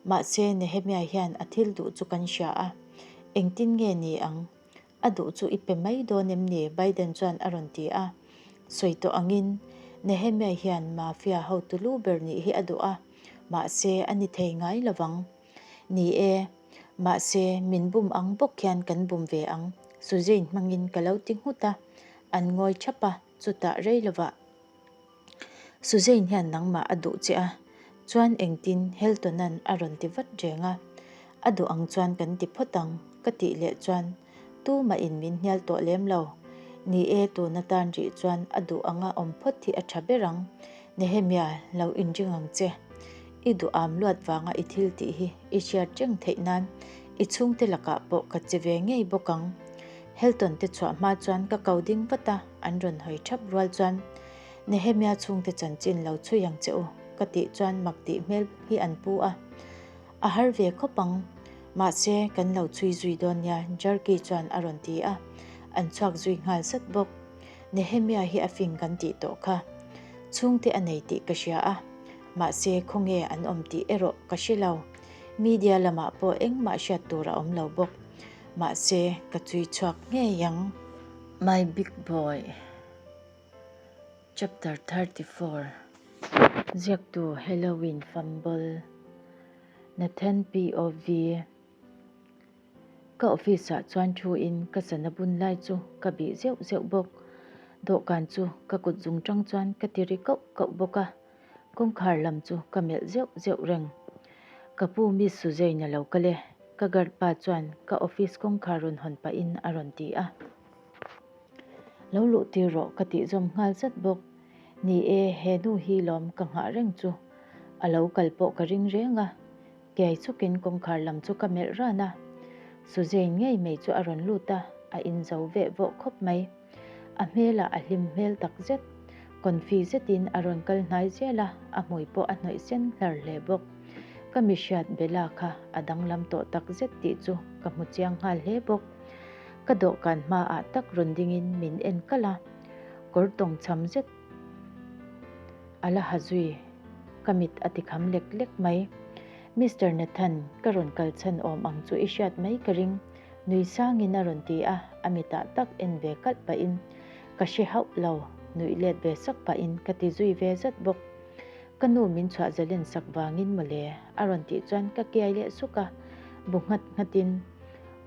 [SPEAKER 1] Mahse Nehemia hian a thil duh chu kan hria a, engtin nge ni ang? A duh chu i pe mai dawn em ni? Biden chuan a rawn ti a. Sawi tawh angin Nehemia hian mafia hotu lu ber nih hi a duh a, mahse a ni thei ngai lovang. Ni e, mahse min bum ang bawk hian kan bum ve ang, Suzane hmangin ka lo ti nghut a, an ngawi thap a, chutah rei lovah Suzane hian nangmah a duh che a, chuan engtin Heltona'n a rawn ti vat reng a, a duh ang chuan kan ti phawt ang ka tih leh chuan tumah in min hnial tawh lem lo. Ni e, tun atan rih chuan a duh anga awm phawt hi a tha ber ang, Nehemia, lo inring ang che. I duh am luat vanga i thil tih hi i hriat reng theih nan I chhungte lakah pawh ka che ve ngei bawk ang. Helton te chhuah hma chuan ka ko ding vat a, an rawn hawi thap rual chuan Nehemia chhungte chanchin lo chhui ang che u ka tih chuan mak tih hmel hi an pu a. A har ve khawp ang. Mahse, kan lo chhui zui dawn nia Jerky chuan a rawn ti a, an chhuak zui nghal zat bawk. Nehemia hi a fing kan tih tawh kha. Chhungte a nei tih ka hria a, mahse khawnge an awm tih erawh ka hre lo. Media lamah pawh engmah hriat tur a awm lo bawk. Mahse, ka chui chhuak ngei ang. My big boy. Chapter 34 Ziaktu Halloween Fumble Nathan POV Ka office ah chuan thu in ka sana bun lai chu ka bih zeuh zeuh bawk. Dawhkan chu ka kut zung tang chuan ka ti ri kauh kauh bawk a, kawngkhar lam chu ka melh zeuh zeuh reng. Ka pu Miss Suzane a lo kal e, ka guard pa chuan ka office kawngkhar rawn hawn pahin a rawn ti a. Lo luh tir rawh ka tih zawm nghal zat bawk. Ni e, he nu hi lawm ka nghah reng chu. A lo kal pawh ka ring reng a. Kiai chukin kawngkhar lam chu ka melh ran a. Suzane ngei mai chu a rawn lut a, a inzo veh vawh khawp mai. A hmelah a hlim hmel tak zet. Confi zetin a rawn kal hnai zel a, a hmui pawh a hnawih sen hlar hle bawk. Ka mihriat Bella kha a danglam tawh tak zet tih chu ka hmu chiang nghal hle bawk. Ka dawhkan hmaah tak rawn dingin min en kalh a, kawr tawng cham zet a la ha zui, ka mit a ti kham lek lek mai. Mister Nathan, ka rawn kal chhan awm ang chu i hriat mai ka ring, nui sangin a rawn ti a, a mitah tak en ve kalh pahin, Ka hre hauh lo, nuih let ve sak pahin ka ti zui ve zat bawk. Ka nu min chhuah zalen sak vangin mawle, a rawn tih chuan ka kiai leh suk a, bu nghat nghatin,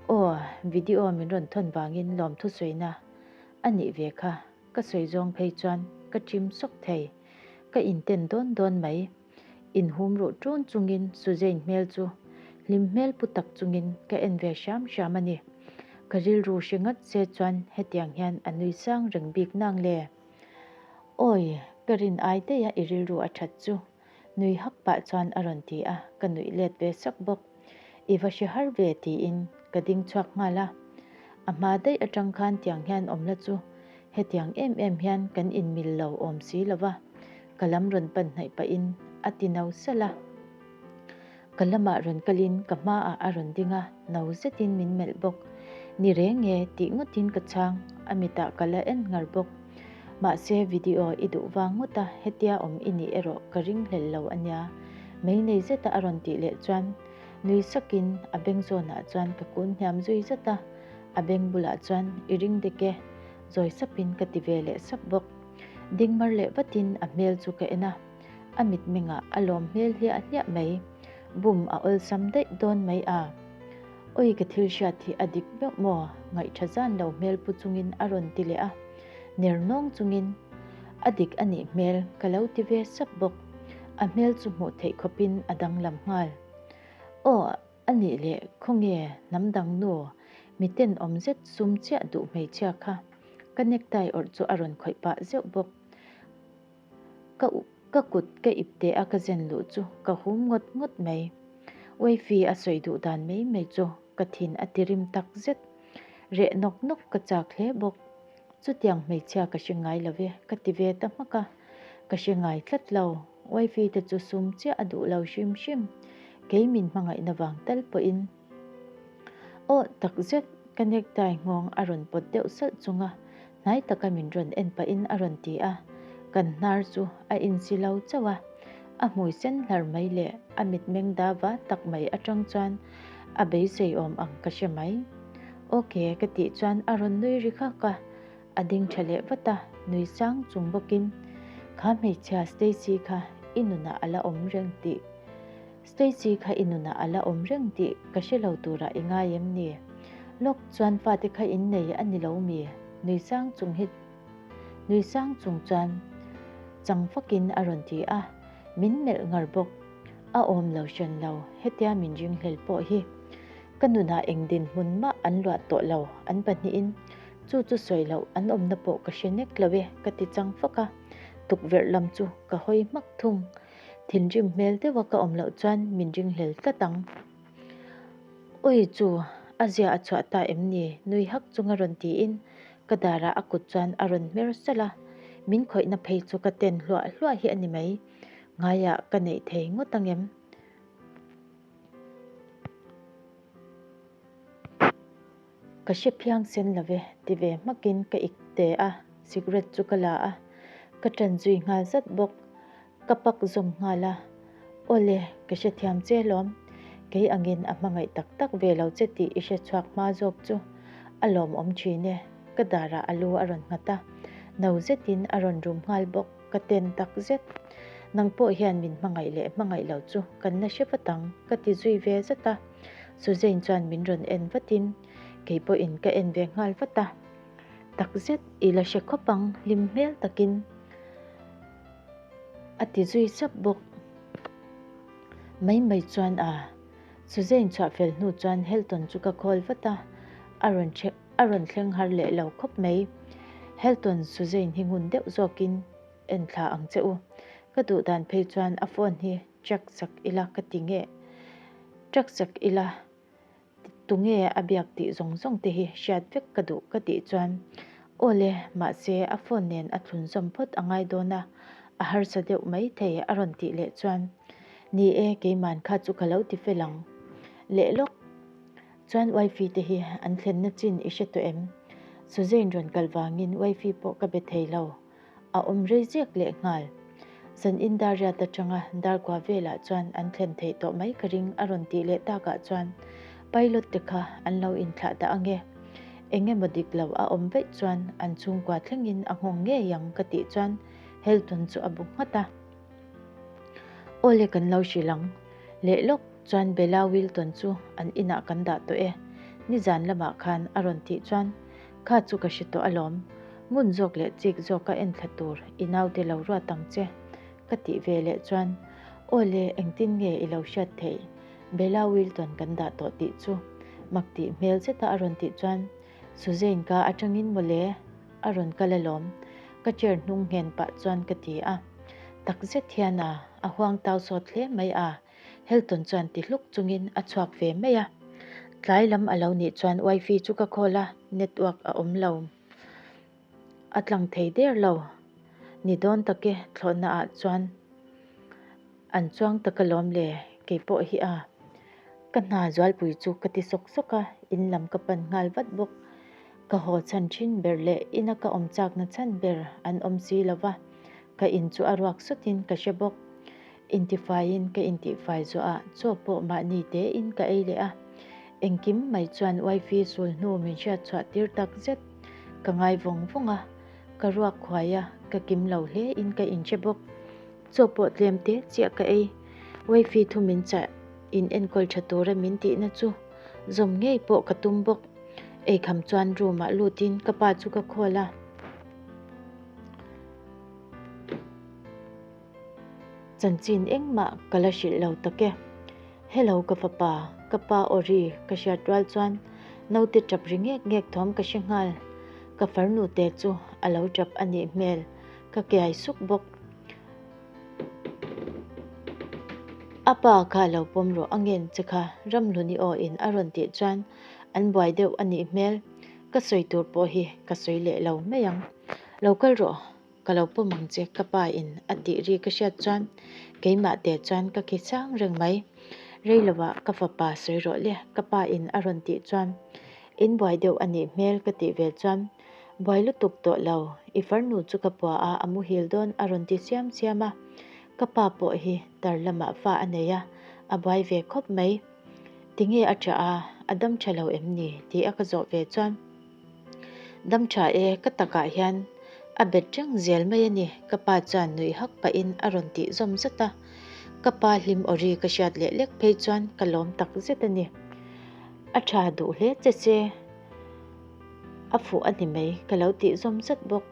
[SPEAKER 1] Aw, video min rawn thawn vangin lawmthu sawina a nih ve kha, ka sawi zawng phei chuan ka chim sawk thei. Ka inten dawn dawn mai. Inhum ruh ṭun chungin Suzane hmel chu hlim hmel pu tak chungin ka en ve hram hram a ni. Ka rilru hre ngat se chuan hetiang hian a nui sang reng bik nang le. Awi, ka rin ai daih a i rilru a that chu. Nui hak pah chuan a rawn ti a, ka nuih let ve sak bawk. I va hre har ve tiin ka ding chhuak nghal a. A hma daih atang khan tiang hian awm la chu hetiang em em hian kan inmil lo awm si lo va, ka lam rawn pan hnaih pahin a ti no salh a. Ka lamah rawn kalin ka hmaah a rawn ding a, no zetin min melh bawk. Ni reng e tih ngawtin ka chhang, a mitah ka la en ngar bawk. Mahse video i duh vang ngawt a, hetia awm i nih erawh ka ring hlel lo a nia. Mei nei zeta a rawn tih leh chuan nui sakin a beng zawnah chuan ka kun hniam zui zat a, a beng bulah chuan i ring dek e, zawi sapin ka ti ve leh sap bawk. Ding mar leh vatin a hmel chu ka en a. A mitmengah a lawm hmel hliah hliah mai. Bum a awlsam daih dawn mai a. Awi ka thil hriat hi a dik meuh maw? Ngaihtha zan lo hmel pu chungin a rawn ti leh a. Ner nawng chungin a dik a nih hmel ka lo ti ve sap bawk. A hmel chu hmuh theih khawpin a danglam nghal. Aw a nih leh khawnge hnam dang nu miten awm zet sum chiah duh hmeichhia kha ka necktie awrh chu a rawn khawih pah zeuh bawk. Ka ka kut ka ip teh a ka zen luh chu ka hum ngawt ngawt mai. Wifey a sawi duh dan mai mai chu ka thin a ti rim tak zet. Reh nawk nawk ka chak hle bawk. Chutiang hmeichhia ka hre ngai lo ve ka ti ve ta hmak a. Ka hre ngai tlat lo. Wifey te chu sum chiah a duh lo hrim hrim. Kei min hmangaihna vang tal pawhin. Aw takzet ka necktie nghawng a rawn pawt deuh salh chung a, hnai taka min rawn en pahin a rawn ti a, kan hnar chu a insi lo chauh a, a hmui sen hlar mai leh a mitmeng da va tak mai atang chuan a beisei awm ang ka hre mai. Ok ka tih chuan a rawn nui ri khak a, a ding tha leh vat a, nui sang chung bawkin kha hmeichhia Stacy kha i nunah a la awm reng tih Stacy kha i nunah a la awm reng tih ka hre lo turah i ngai em ni? Lawk chuan fate kha in nei a ni lo mi? Nui sang chung hi nui sang chung chuan chang fakin a rawn ti a, min melh ngar bawk. A awm lo hran lo, hetia min ringhlel pawh hi. Ka nunah eng dinhmun mah an luah tawh lo, an pahnihin chu chu sawi loh an awmna pawh ka hre nek lo e ka ti chang fak a, tukverh lam chu ka hawi hmak thung. Thinrim hmel deuha ka awm loh chuan min ringhlel tlat ang. Ui chu, a zia a chhuah ta em ni? nui hak chunga rawn tiin ka darah a kut chuan a rawn hmer salh a, min khawihna phei chu ka ten hluah hluah hi a ni mai. Ngaiah ka neih thei ngawt ang em? Ka hre phiang sen lo ve, ti ve hmakin ka ik te a, cigarette chu ka la a, ka ṭan zui nghal zat bawk. Ka pak zawm nghal a, Awle, ka hrethiam che lawm, kei angin a hmangaih tak tak ve lo che tih i hrechhuak hma zawk chu a lawmawm ṭhin e, ka darah a lu a rawn nghat a, no zetin a rawn rum nghal bawk. Ka ten tak zet. Nang pawh hian min hmangaih leh hmangaih lo chu kan la hre vat ang, ka ti zui ve zat a. Suzane chuan min rawn en vatin kei pawhin ka en ve nghal vat a. Tak zet i la hre khawp ang, hlim hmel takin a ti zui sap bawk. Mai mai chuan a. Suzane chhuah fel hnu chuan Helton chu ka call vat a, a rawn A rawn thleng har leh lo khawp mai. Helton Suzane hi ngun deuh zawkin en thla ang che u. Ka duh dan phei chuan a phone hi track sak ila ka ti nge. Track sak ila tunge a biak tih zawng zawng te hi hriat vek ka duh ka tih chuan aw le, mahse a phone nen a thlun zawm phawt a ngai dawn a, a harsa deuh mai thei a rawn tih leh chuan ni e keiman kha chu ka lo ti fel ang leh lawk. Chuan wifey te hi an thlenna chin i hre tawh em? Suzane rawn kal vangin wifey pawh ka be thei lo. A awm rei zek leh nghal. Zan in dar riat atanga dar kua velah chuan an thlen theih tawh mai ka ring a rawn tih leh takah chuan pilot te kha an lo inthlah dah ange. Eng emaw dik lo a awm vaih chuan an chhungkua thlengin a nghawng ngei ang ka tih chuan Helton chu a bu nghat a. Awle kan lo hrilh ang. Leh lawk chuan Bella Wilton chu an inah kan dah tawh e. Nizan lamah khan a rawn tih chuan kha chu ka hre tawh alawm. Ngun zawk leh chik zawka en thla tur i naute lo ruat ang che ka tih ve leh chuan Awle engtin nge i lo hriat theih Bella Wilton kan dah tawh tih chu mak tih hmel zeta a rawn tih chuan Suzane ka atangin mawle a rawn kal alawm, ka chair hnung nghen pah chuan ka ti a. Tak zet hian a, a huang tau sawt hle mai a, Helton chuan ti hluk chungin a chhuak ve mai a. Tlai lam a lo nih chuan wifi chu ka call a, network a awm lo. A tlang thei der lo. Ni dawn tak e, thlawhna ah chuan an chuang tak alawm le, kei pawh hi a. Ka hna zualpui chu ka ti sawk sawk a, in lam ka pan nghal vat bawk. Ka haw chhan thin ber leh ina ka awm chakna chhan ber an awm si lo va, ka in chu a ruak sawtin ka hre bawk. Intifaiin ka intihfai zuah a, chaw pawh mahni tein ka ei leh a. Engkim mai chuan wifey sul hnu min hriat chhuah tir tak zet. Ka ngai vawng vawng a, ka ruak khuai a, ka kim lo hle in ka inhre bawk. Chaw pawh tlem te chiah ka ei. Wifey thu min chah in enkawl tha tura min tihna chu zawm ngei pawh ka tum bawk. Eikham chuan room ah lutin ka pa chu ka call a. Chanchin engmah ka la hrilh lo tak e. Hello ka fapa, ka pa aw ri ka hriat rual chuan naute tap ri ngek ngek thawm ka hre nghal. Ka farnu te chu a lo tap a nih hmel, ka kiai suk bawk. A pa kha lo pawm rawh a ngen che kha Ramhluni aw in a rawn tih chuan an buai deuh a nih hmel. Ka sawi tur pawh hi ka sawi leh lo mai ang. Lo kal rawh. Ka lo pawm ang che ka pa in a tih ri ka hriat chuan keimah te chuan ka khi chang reng mai. Rei lovah ka fapa sawi rawh le ka pa in a rawn tih chuan in buai deuh a nih hmel ka tih ve chuan buai lutuk tawh lo i farnu chu ka pua a a muhil dawn a rawn ti siam siam a. Ka pa pawh hi tar lamah fa a nei a, a buai ve khawp mai. Tinge a tha a, a dam tha lo em ni tih a ka zawh ve chuan. Dam tha e, ka takah hian a bet reng zel mai a ni, ka pa chuan nuih hak pahin a rawn tih zawm zat a. Ka pa hlim aw ri ka hriat leh lek phei chuan ka lawm tak zet a ni. A tha duh hle che che, a fuh a ni mai ka lo tih zawm zat bawk.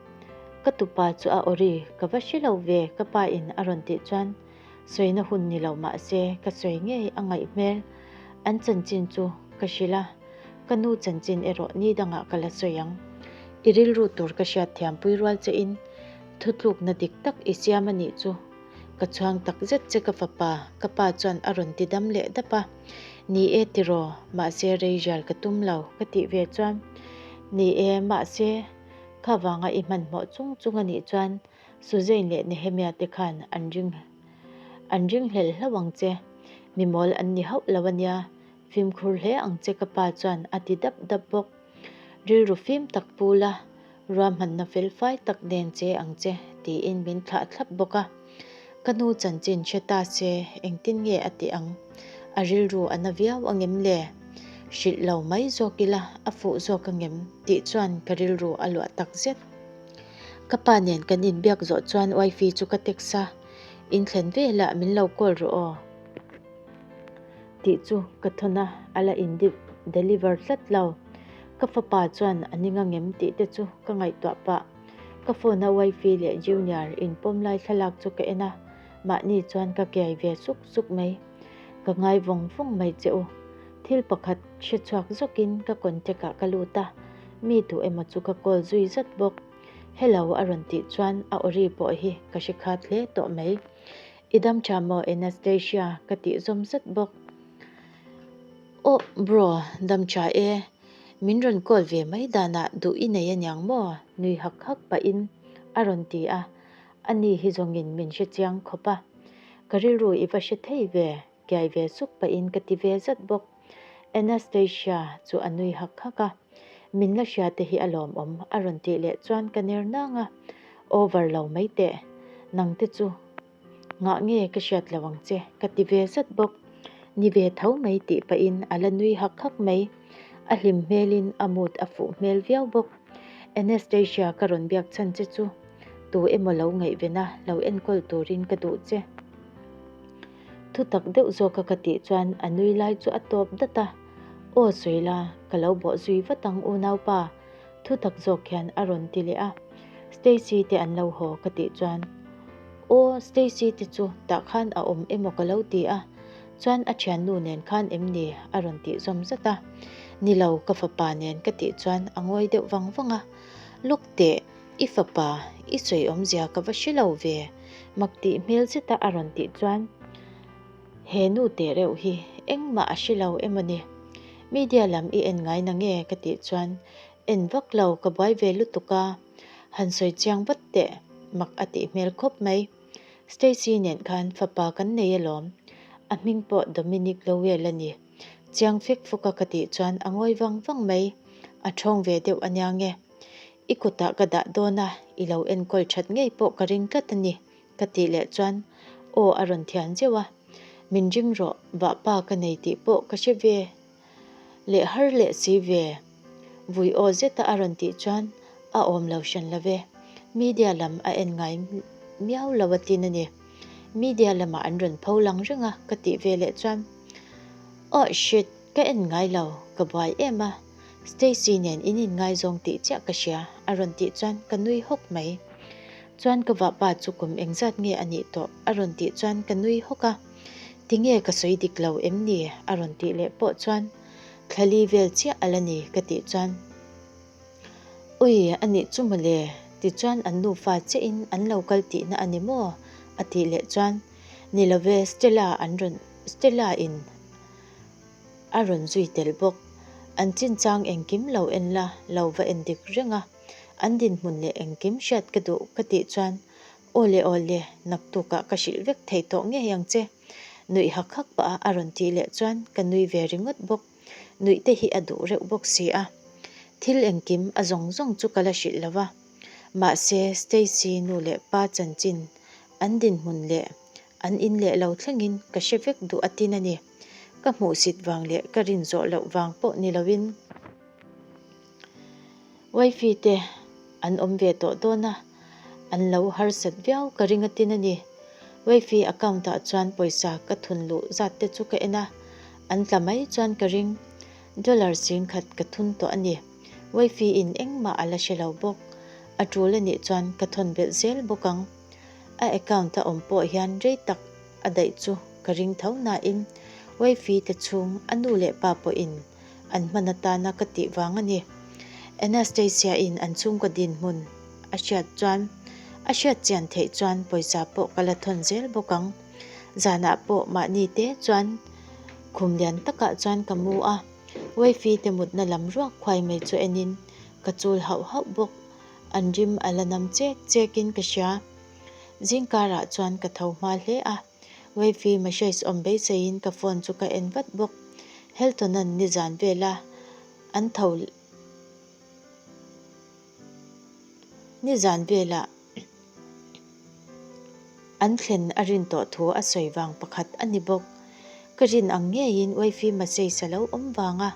[SPEAKER 1] Ka tupa chu a aw ri ka va hre lo ve ka pa in a rawn tih chuan sawina hun ni lo mah se ka sawi ngei a ngaih hmel. An chanchin chu ka hrilh a. Ka nu chanchin erawh ni dangah ka la sawi ang. I rilru tur ka hriat thiampui rual che in thutlukna dik tak i siam a nih chu. Ka chhuang tak zet che ka fapa, ka pa chuan a rawn ti dam leh dap a. Ni e tiraw, mahse rei rial ka tum lo ka tih ve chuan, Ni e, mahse kha vanga i hmanhmawh chung chung a nih chuan Suzane leh Nehemia te khan an ring an ringhlel hlauh ang che. Mi mawl an ni hauh lo a nia, fimkhur hle ang che ka pa chuan a ti dap dap bawk. Rilru fim tak pu la, ruahmanna felfai tak nen che ang che tiin min thlah thlap bawk a. Ka nu chanchin hre ta se engtin nge a tih ang? A rilru a na viau angem le? Hrilh lo mai zawk ila a fuh zawk angem tih chuan ka rilru a luah tak zet. Ka pa nen kan inbiak zawh chuan wifey chu ka text a, In thlen velah min lo call rawh aw tih chu ka thawn a, a la in deliver tlat lo. Ka fapa chuan a ning angem tih te chu ka ngaihtuah pah. Ka phone a wifey leh Junior inpawm lai thlalak chu ka en a, mahni chuan ka kiai ve suk suk mai. Ka ngai vawng vawng mai che u. Thil pakhat hre chhuak zawkin ka contact ah ka lut a, mi duh emaw chu ka call zui zat bawk. Hello a rawn tih chuan a awri pawh hi ka hre khat hle tawh mai. I dam tha maw Anastasia ka tih zawm zat bawk. Aw bro, dam tha e. Min rawn call ve mai danah duh i nei aniang maw? nui hak hak pahin a rawn ti a, ani hi zawngin min hre chiang khawp a. Ka rilru i va hre thei ve. Kiai ve suk pahin ka ti ve zat bawk. Anastasia chu a nui hak hak a, Min la hria te hi a lawmawm a rawn tih leh chuan ka ner nang a, Over lo mai teh, nang te chu ngah nge ka hriat lo ang che ka ti ve zat bawk. Ni ve tho mai tih pahin a la nui hak hak mai. A hlim hmelin a mood a fuh hmel viau bawk. Anastasia ka rawn biak chhan che chu tu emaw lo ngaihven a, lo enkawl turin ka duh che. Thu tak deuh zawka ka tih chuan a nui lai chu a tawp dat a, Aw sawi la, ka lo bawh zui vat ang unaupa, thu tak zawk hian a rawn ti leh a. Stacy te an lo haw ka tih chuan, Aw Stacy te chu tah khan a awm emaw ka lo ti a, chuan a thiannu nen khan em ni a rawn tih zawm zat a. Ni lo, ka fapa nen ka tih chuan a ngawi deuh vang vang a, Lawk teh, i fapa, i sawi awmzia ka va hre lo ve. Mak tih hmel zeta a rawn tih chuan, He nu teh reuh hi engmah a hre lo emaw ni? Media lam i en ngai na nge? ka tih chuan, En vak lo, ka buai ve lutuk a, han sawi chiang vat teh, mak a tih hmel khawp mai. Stacy nen khan fapa kan nei alawm, a hming pawh Dominic Lowell a ni. Chiang fek fawk a ka tih chuan a ngawi vang vang mai, a ṭhawng ve deuh ania nge. I kutah ka dah dawn a, i lo enkawl that ngei pawh ka ring tlat a ni, ka tih leh chuan aw a rawn thian zeuh a. Min ring rawh, vahpa ka nei tih pawh ka hre ve leh har leh si ve, vui aw zeta a rawn tih chuan a awm lo hran lo ve. Media lam a en ngai miau lo a tin a ni. Media lamah an rawn pho lang reng a, ka tih ve leh chuan Aw shit, ka en ngai lo, ka buai em a. Stacy nen in inngaizawng tih chiah ka hria a rawn tih chuan ka nui hawk mai. Chuan ka vahpa chu kum engzat nge a nih tawh a rawn tih chuan ka nui hawk a. Tinge ka sawi dik lo em ni a rawn tih leh pawh chuan thlali vel chiah a la ni ka tih chuan Ui a nih chu mawle tichuan an nufa chiah in an lo kal tihna a ni maw a tih leh chuan Ni love Stella an rawn Stella in A rawn zui tel bawk. An chinchang engkim lo en la, lo va en dik reng a. An dinhmun leh engkim hriat ka duh ka tih chuan, Aw le aw le, naktukah ka hrilh vek thei tawh ngei ang che. Nuih hak hak pah a a rawn tih leh chuan ka nui ve ringawt bawk. Nuih te hi a duh reuh bawk si a. Thil engkim a zawng zawng chu ka la hrilh lo va. Mahse, Stacy nu leh pa chanchin, an dinhmun leh An in leh lo thlengin ka hre vek duh a tin a ni. Ka hmuhsit vang leh ka rin zawh loh vang pawh ni loin Wifey te an awm ve tawh dawn a, an lo harsat viau ka ring a tin a ni. Wifey account ah chuan pawisa ka thun luh zat te chu ka en a, an tla mai chuan ka ring. Dollar 10,000 ka thun tawh a ni. Wifey in engmah a la hre lo bawk. A tul a nih chuan ka thawn belh zel bawk ang. A account a awm pawh hian rei tak a daih chu ka ring tho nain wifey te chhung a nu leh pa pawhin an hman atana ka tih vang a ni. Anastasia in an chhungkaw dinhmun a hriat chuan a hriat chian theih chuan pawisa pawh ka la thawn zel bawk ang. Zanah pawh mahni te chuan. Khum lian takah chuan ka mu a, Wifey te mutna lam ruak khuai mai chu enin ka chul hauh hauh bawk. An rim a la nam chek chekin ka hria. Zingkarah chuan ka tho hma hle a, Wifey message awm beiseiin ka phone chu ka en vat bawk. Helton-a'n nizan vela an tho Nizan velah an thlen a rin tawh thu a sawi vang pakhat a ni bawk. Ka rin ang ngeiin wifi message a lo awm vang a,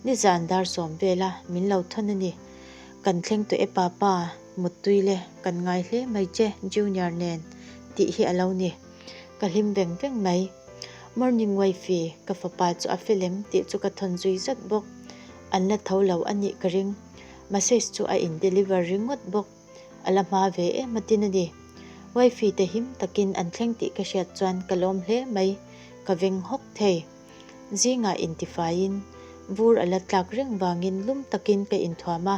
[SPEAKER 1] nizan dar sawm vela min lo thawn a ni. Kan thleng tawh e papa, muttui le, kan ngai hle mai che Junior nen tih hi a lo ni. Ka hlim veng veng mai. Morning wifi, ka fapa chu a fel em tih chu ka thawn zui zat bawk. An la tho lo a nih ka ring. Message chu a in deliver ringawt bawk. A la hma ve em a tin a ni. Wifey te him takin an thleng tih ka hriat chuan ka lawm hle mai, ka veng hawk thei. Zingah intifaiin vur a la tlak reng vangin lum takin ka inthuam a,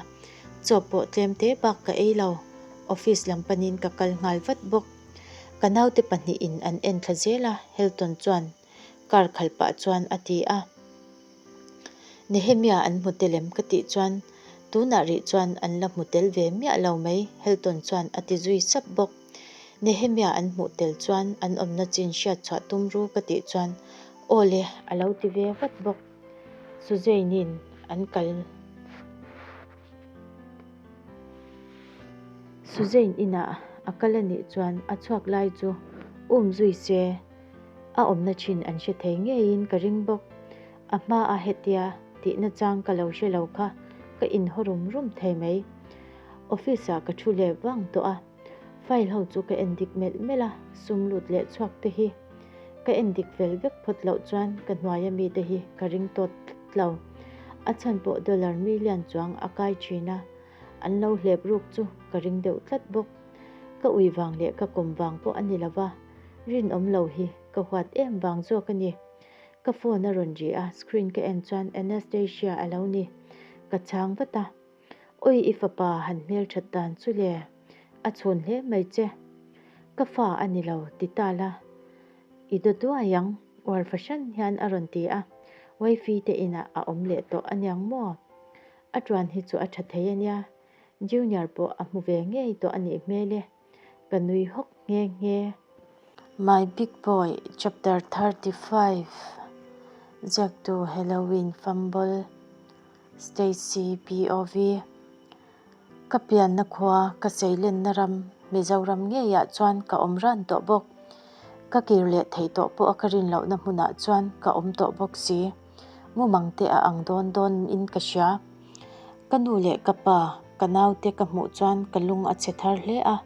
[SPEAKER 1] chaw pawh tlem te bak ka ei lo. Office lam panin ka kal nghal vat bawk. Ka naute pahnihin an en thla zel a, Hilton chuan car khalh pah chuan a ti a. Nehemia an hmu tel em ka tih chuan tunah rih chuan an la hmu tel ve miah lo mai Hilton chuan a ti zui sap bawk. Nehemia an hmuh tel chuan an awmna chin hriat chhuah tum ru ka tih chuan aw le a lo ti ve vat bawk. Suzanne-in an kal Suzanne inah a kal a nih chuan a chhuak lai chu um zui se. A awmna thin an hre thei ngeiin ka ring bawk. A hmaah hetia tihna chang ka lo hre lo kha ka inhaw rum rum thei mai. Office ah ka thu leh vang tawh a, file ho chu ka en dik melh melh a, sum lut leh chhuak te hi ka en dik fel vek phawt loh chuan ka hnuaia mite hi ka ring tawt tlat lo. A chhan pawh dollar million chuang a kai thin a, an lo hlep ruk chu ka ring deuh tlat bawk. Ka ui vang leh ka kawm vang pawh a ni lo va. Rinawm lo hi ka huat em vang zawk a ni. Ka phone a rawn ri a, screen ka en chuan Anastasia a lo ni. Ka chhang vat a, Awi i fapa han hmelthat dan chu le, a chhun hle mai che. Ka fa a ni lo ti ta la, i daw duai ang, uar fahran hian a rawn ti a, wifey te inah a awm leh tawh aniang maw? A tuan hi chu a tha thei ania, Junior pawh a hmu ve ngei tawh a nih hmel e. Ka nui hawk nghe nghe. My Big Boy Chapter 35 Ziaktu Halloween Fumble Stacy POV Ka pianna khua ka seilenna ram Mizoram ngeiah chuan ka awm ran tawh bawk. Ka kir leh theih tawh pawh a ka rin lohna hmunah chuan ka awm tawh bawk si. Mumang te a ang dawn dawn in ka hria. Ka nu leh ka pa, ka naute ka hmuh chuan ka lung a chhe thar hle a,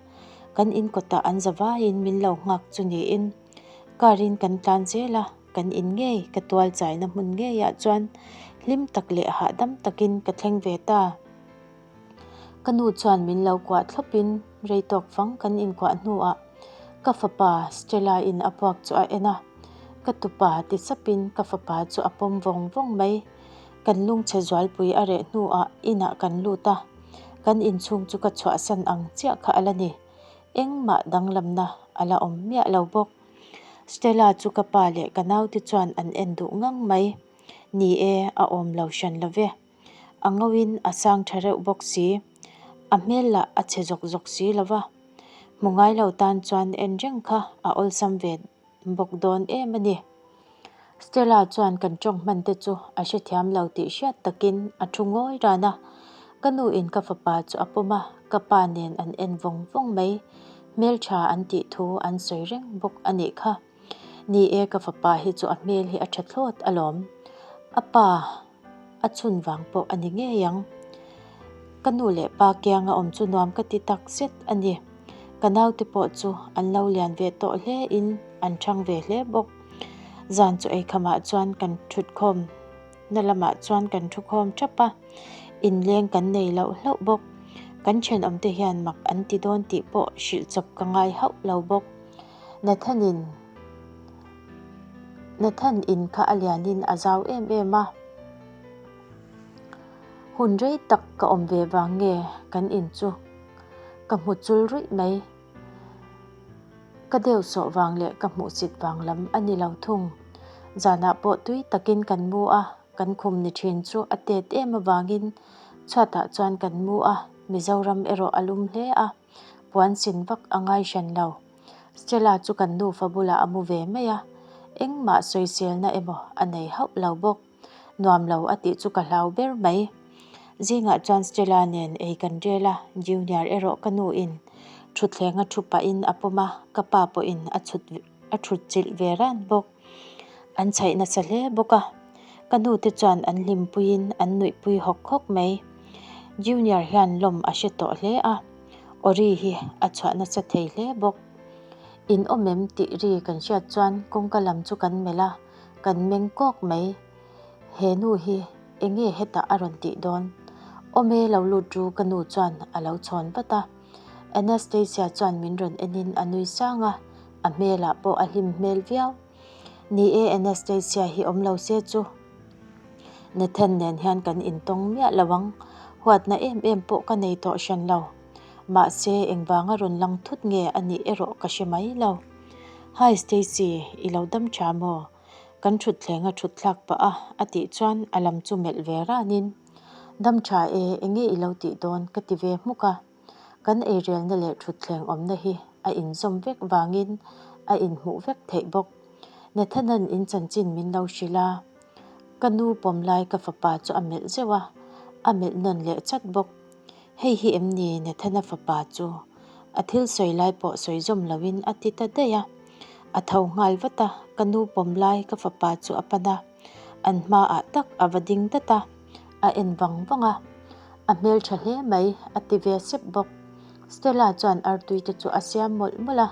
[SPEAKER 1] kan in kawtah an za vaiin min lo nghak chu niin car in kan tlan zel a, kan in ngei ka tual chaina hmun ngeiah chuan hlim tak leh hahdam takin ka thleng ve ta. Ka nu chuan min lo kuah thlawpin rei tawk fang kan inkuah hnuah ka fapa Stella in a puak chu a en a, ka tupa ti sapin ka fapa chu a pawm vawng vawng mai. Kan lungchhe zualpui a reh hnuah inah kan lut a, kan inchhung chu ka chhuahsan ang chiah kha a la ni. Engmah danglamna a la awm miah lo bawk. Stella chu ka pa leh ka naute chuan an en duh ngang mai. Ni e, a awm lo hran lo ve. A ngauin a sang tha reuh bawk si. A hmel lah a chhe zawk zawk si lo va. Hmu ngai lo tan chuan en reng kha a awlsam ve bawk dawn em a ni. Stella chuan kan tawng hman te chu a hrethiam lo tih hriat takin a thu ngawi ran a. Ka nu in ka fapa chu a pawm a, ka pa nen an en vawng vawng mai. Hmeltha an tih thu an sawi reng bawk a nih kha. Ni e, ka fapa hi chu a hmel hi a tha thlawt alawm. A pa. A chhun vang pawh a ni ngei ang. Ka nu leh pa kianga awm chu nuam ka ti tak zet a ni. Ka naute pawh chu an lo lian ve tawh hle in an thang ve hle bawk. Zan chu eikhamah chuan kan thutkhawm na lamah chuan kan thukhawm thap a, inleng kan nei loh hlauh bawk. Kan thenawmte hian mak an ti dawn tih pawh hrilh chawp ka ngai hauh lo bawk. Nathan-in Nathan in kha a lianin a zau em em a, hun rei tak ka awm ve vang nge kan in chu ka hmu chul ruih mai. Ka deuh sawh vang leh ka hmuhsit vang lam a ni lo thung. Zanah pawh tui takin kan mu a, kan khum ni thin chu a tet em avangin chhuatah chuan kan mu a, Mizoram erawh a lum hle a, puan sin vak a ngai hran lo. Stella chu kan nufa bulah a mu ve mai a, engmah sawiselna emaw a nei hauh lo bawk. Nuam lo a tih chu ka hlau ber mai. Zingah chuan Stella nen ei kan rel a, Junior erawh ka nu in thutthleng a thu pahin a pawm a, ka pa pawhin a chhut a thut chilh ve ran bawk. An chhaih nasa hle bawk a, ka nu te chuan an hlimpuiin an nuihpui hawk hawk mai. Junior hian lawm a hre tawh hle a, Ori hi a chhuah nasa thei hle bawk. In awm em tih ri kan hriat chuan kawngka lam chu kan melh a. Kan meng kawk mai. He nu hi enge hetah a rawn tih dawn? Awm e lo lut ru ka nu chuan a lo chhawn vat a. Anastasia chuan min rawn enin a nui sang a, a hmelah pawh a hlim hmel viau. Ni e Anastasia hi awm lo se chu Nathan nen hian kan intawng miah lo ang. Huatna em em pawh ka nei tawh hran lo. Mahse engvanga rawn lang thut nge a nih erawh ka hre mai lo. Hi Stacy, i lo dam tha maw? Kan thutthleng a thut thlak pah a, a tih chuan a lam chu melh ve ranin, Dam tha e, enge i lo tih dawn? ka ti ve hmuk a. Kan eirelna leh thutthleng awmna hi a inzawm vek vangin a inhmuh vek theih bawk. Nathan-a'n in chanchin min lo hrilh a, ka nu pawm lai ka fapa chu a melh zeuh a, a melh nawn leh chat bawk. Hei hi em ni Nathana fapa chu? A thil sawi lai pawh sawi zawm loin a ti ta daih a. A tho nghal vat a, ka nu pawm lai ka fapa chu a pan a. An hmaah tak a va ding dat a, a en vang vang a. A hmeltha hle mai, a ti ve sep bawk. Stella chuan artui te chu a siam mawlh mawlh a,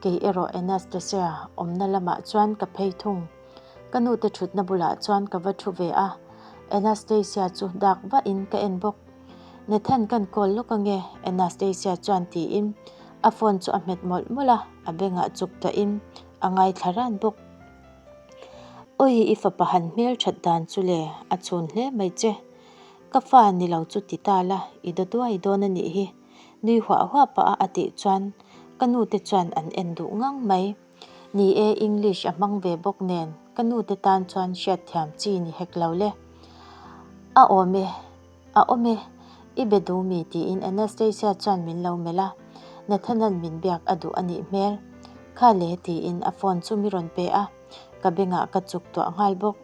[SPEAKER 1] kei erawh Anastasia awmna lamah chuan ka phei thung. Ka nute thutna bulah chuan ka va thu ve a, Anastasia chu dak vahin ka en bawk. Nathan kan call lawk ange Anastasia chuan tiin a phone chu a hmet mawlh mawlh a, a bengah chuk tuahin a ngaithla ran bawk. Awi i fapa han hmel that dan chu le a chhun hle mai che. Ka fa ni lo chu ti ta la i daw duai dawn a nih hi nui huah huah pah a a tih chuan ka nu te chuan an en duh ngang mai. Ni e, English a hmang ve bawk nen ka nu te tan chuan hriatthiam chi ni hek lo le. A awm e, a awm e, i be duh mi tiin Anastasia chuan min lo melh a, Nathan-a'n min biak a duh a nih hmel. Kha le tiin a phone chu mi rawn pe a, ka bengah ka chuk tuah nghal bawk.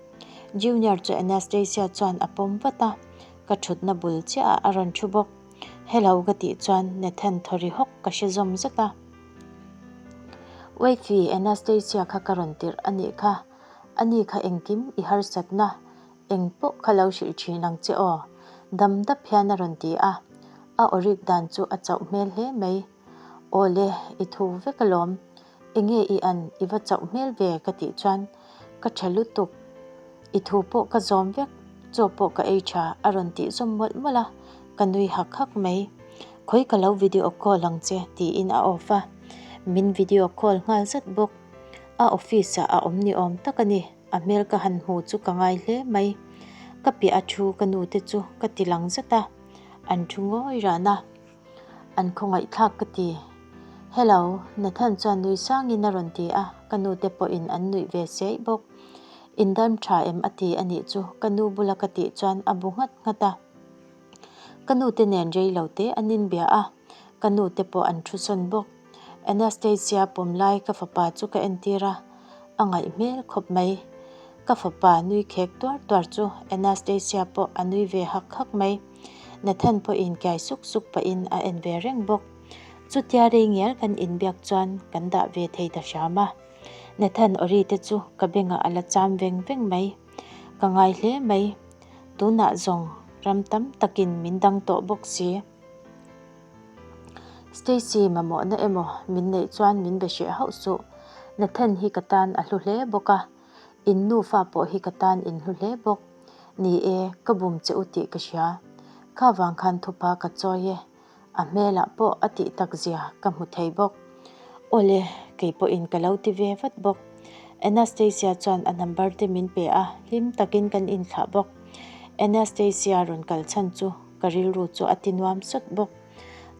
[SPEAKER 1] Junior chu Anastasia chuan a pawm vat a, ka thutna bul chiahah a rawn thu bawk. Hello ka tih chuan Nathan thaw ri hawk ka hre zawm zet a. Wifey, Anastasia kha ka rawn tirh a nih kha. Ani kha engkim i harsatna eng pawh kha lo hrilh thin ang che aw. Dam dap hian a rawn ti a. A awrik dan chu a chauh hmel hle mai. Aw le, i thu vek alawm. Enge i an i va chauh hmel ve ka tih chuan ka tha lutuk. I thu pawh ka zawm vek, chaw pawh ka ei tha a rawn tih zawm mawlh mawlh a, ka nui hak hak mai. Khawi ka lo video call ang che tiin a off a, min video call nghal zat bawk. A office ah a awm ni awm tak a ni, a hmel ka han hmu chu ka ngai hle mai. Ka piah a thu ka nu te chu ka ti lang zat a, an thu ngawi ran a. An khawngaihthlak ka ti. Hello, Nathan chuan nui sangin a rawn ti a, ka nu te pawhin an nuih ve seih bawk. In dam tha em a ti a nih chu ka nu bula ka tih chuan a bu nghat nghat a. Ka nu te nen rei lo te an inbia a, ka nu te pawh an thu sawn bawk. Anastasia pawm lai ka fapa chu ka entir a, a ngaih hmel khawp mai. Ka fapa nui khek tuar tuar chu Anastasia pawh a nui ve hak hak mai. Nathan pawhin kiai suk suk pahin a en ve reng bawk. Chutia rei ngial kan inbiak chuan kan dah ve thei ta hram a. Nathan awri te chu ka bengah a la cham veng veng mai. Ka ngai hle mai. Tunah zawng ram tam takin min dang tawh bawk si. Stacy mamawhna emaw min neih chuan min be hreh hauh suh. Nathan hi ka tan a hlu hle bawk a, in nufa pawh hi ka tan in hlu hle bawk. Ni e, ka bum che u tih ka hria. Kha vang khan thupa ka chawi e. A hmelah pawh a tih tak zia ka hmu thei bawk. Awle, kei pawhin ka lo ti ve vat bawk. Anastasia chuan a number te min pe a, hlim takin kan inthlah bawk. Anastasia rawn kal chhan chu ka rilru chu a ti nuam sawt bawk.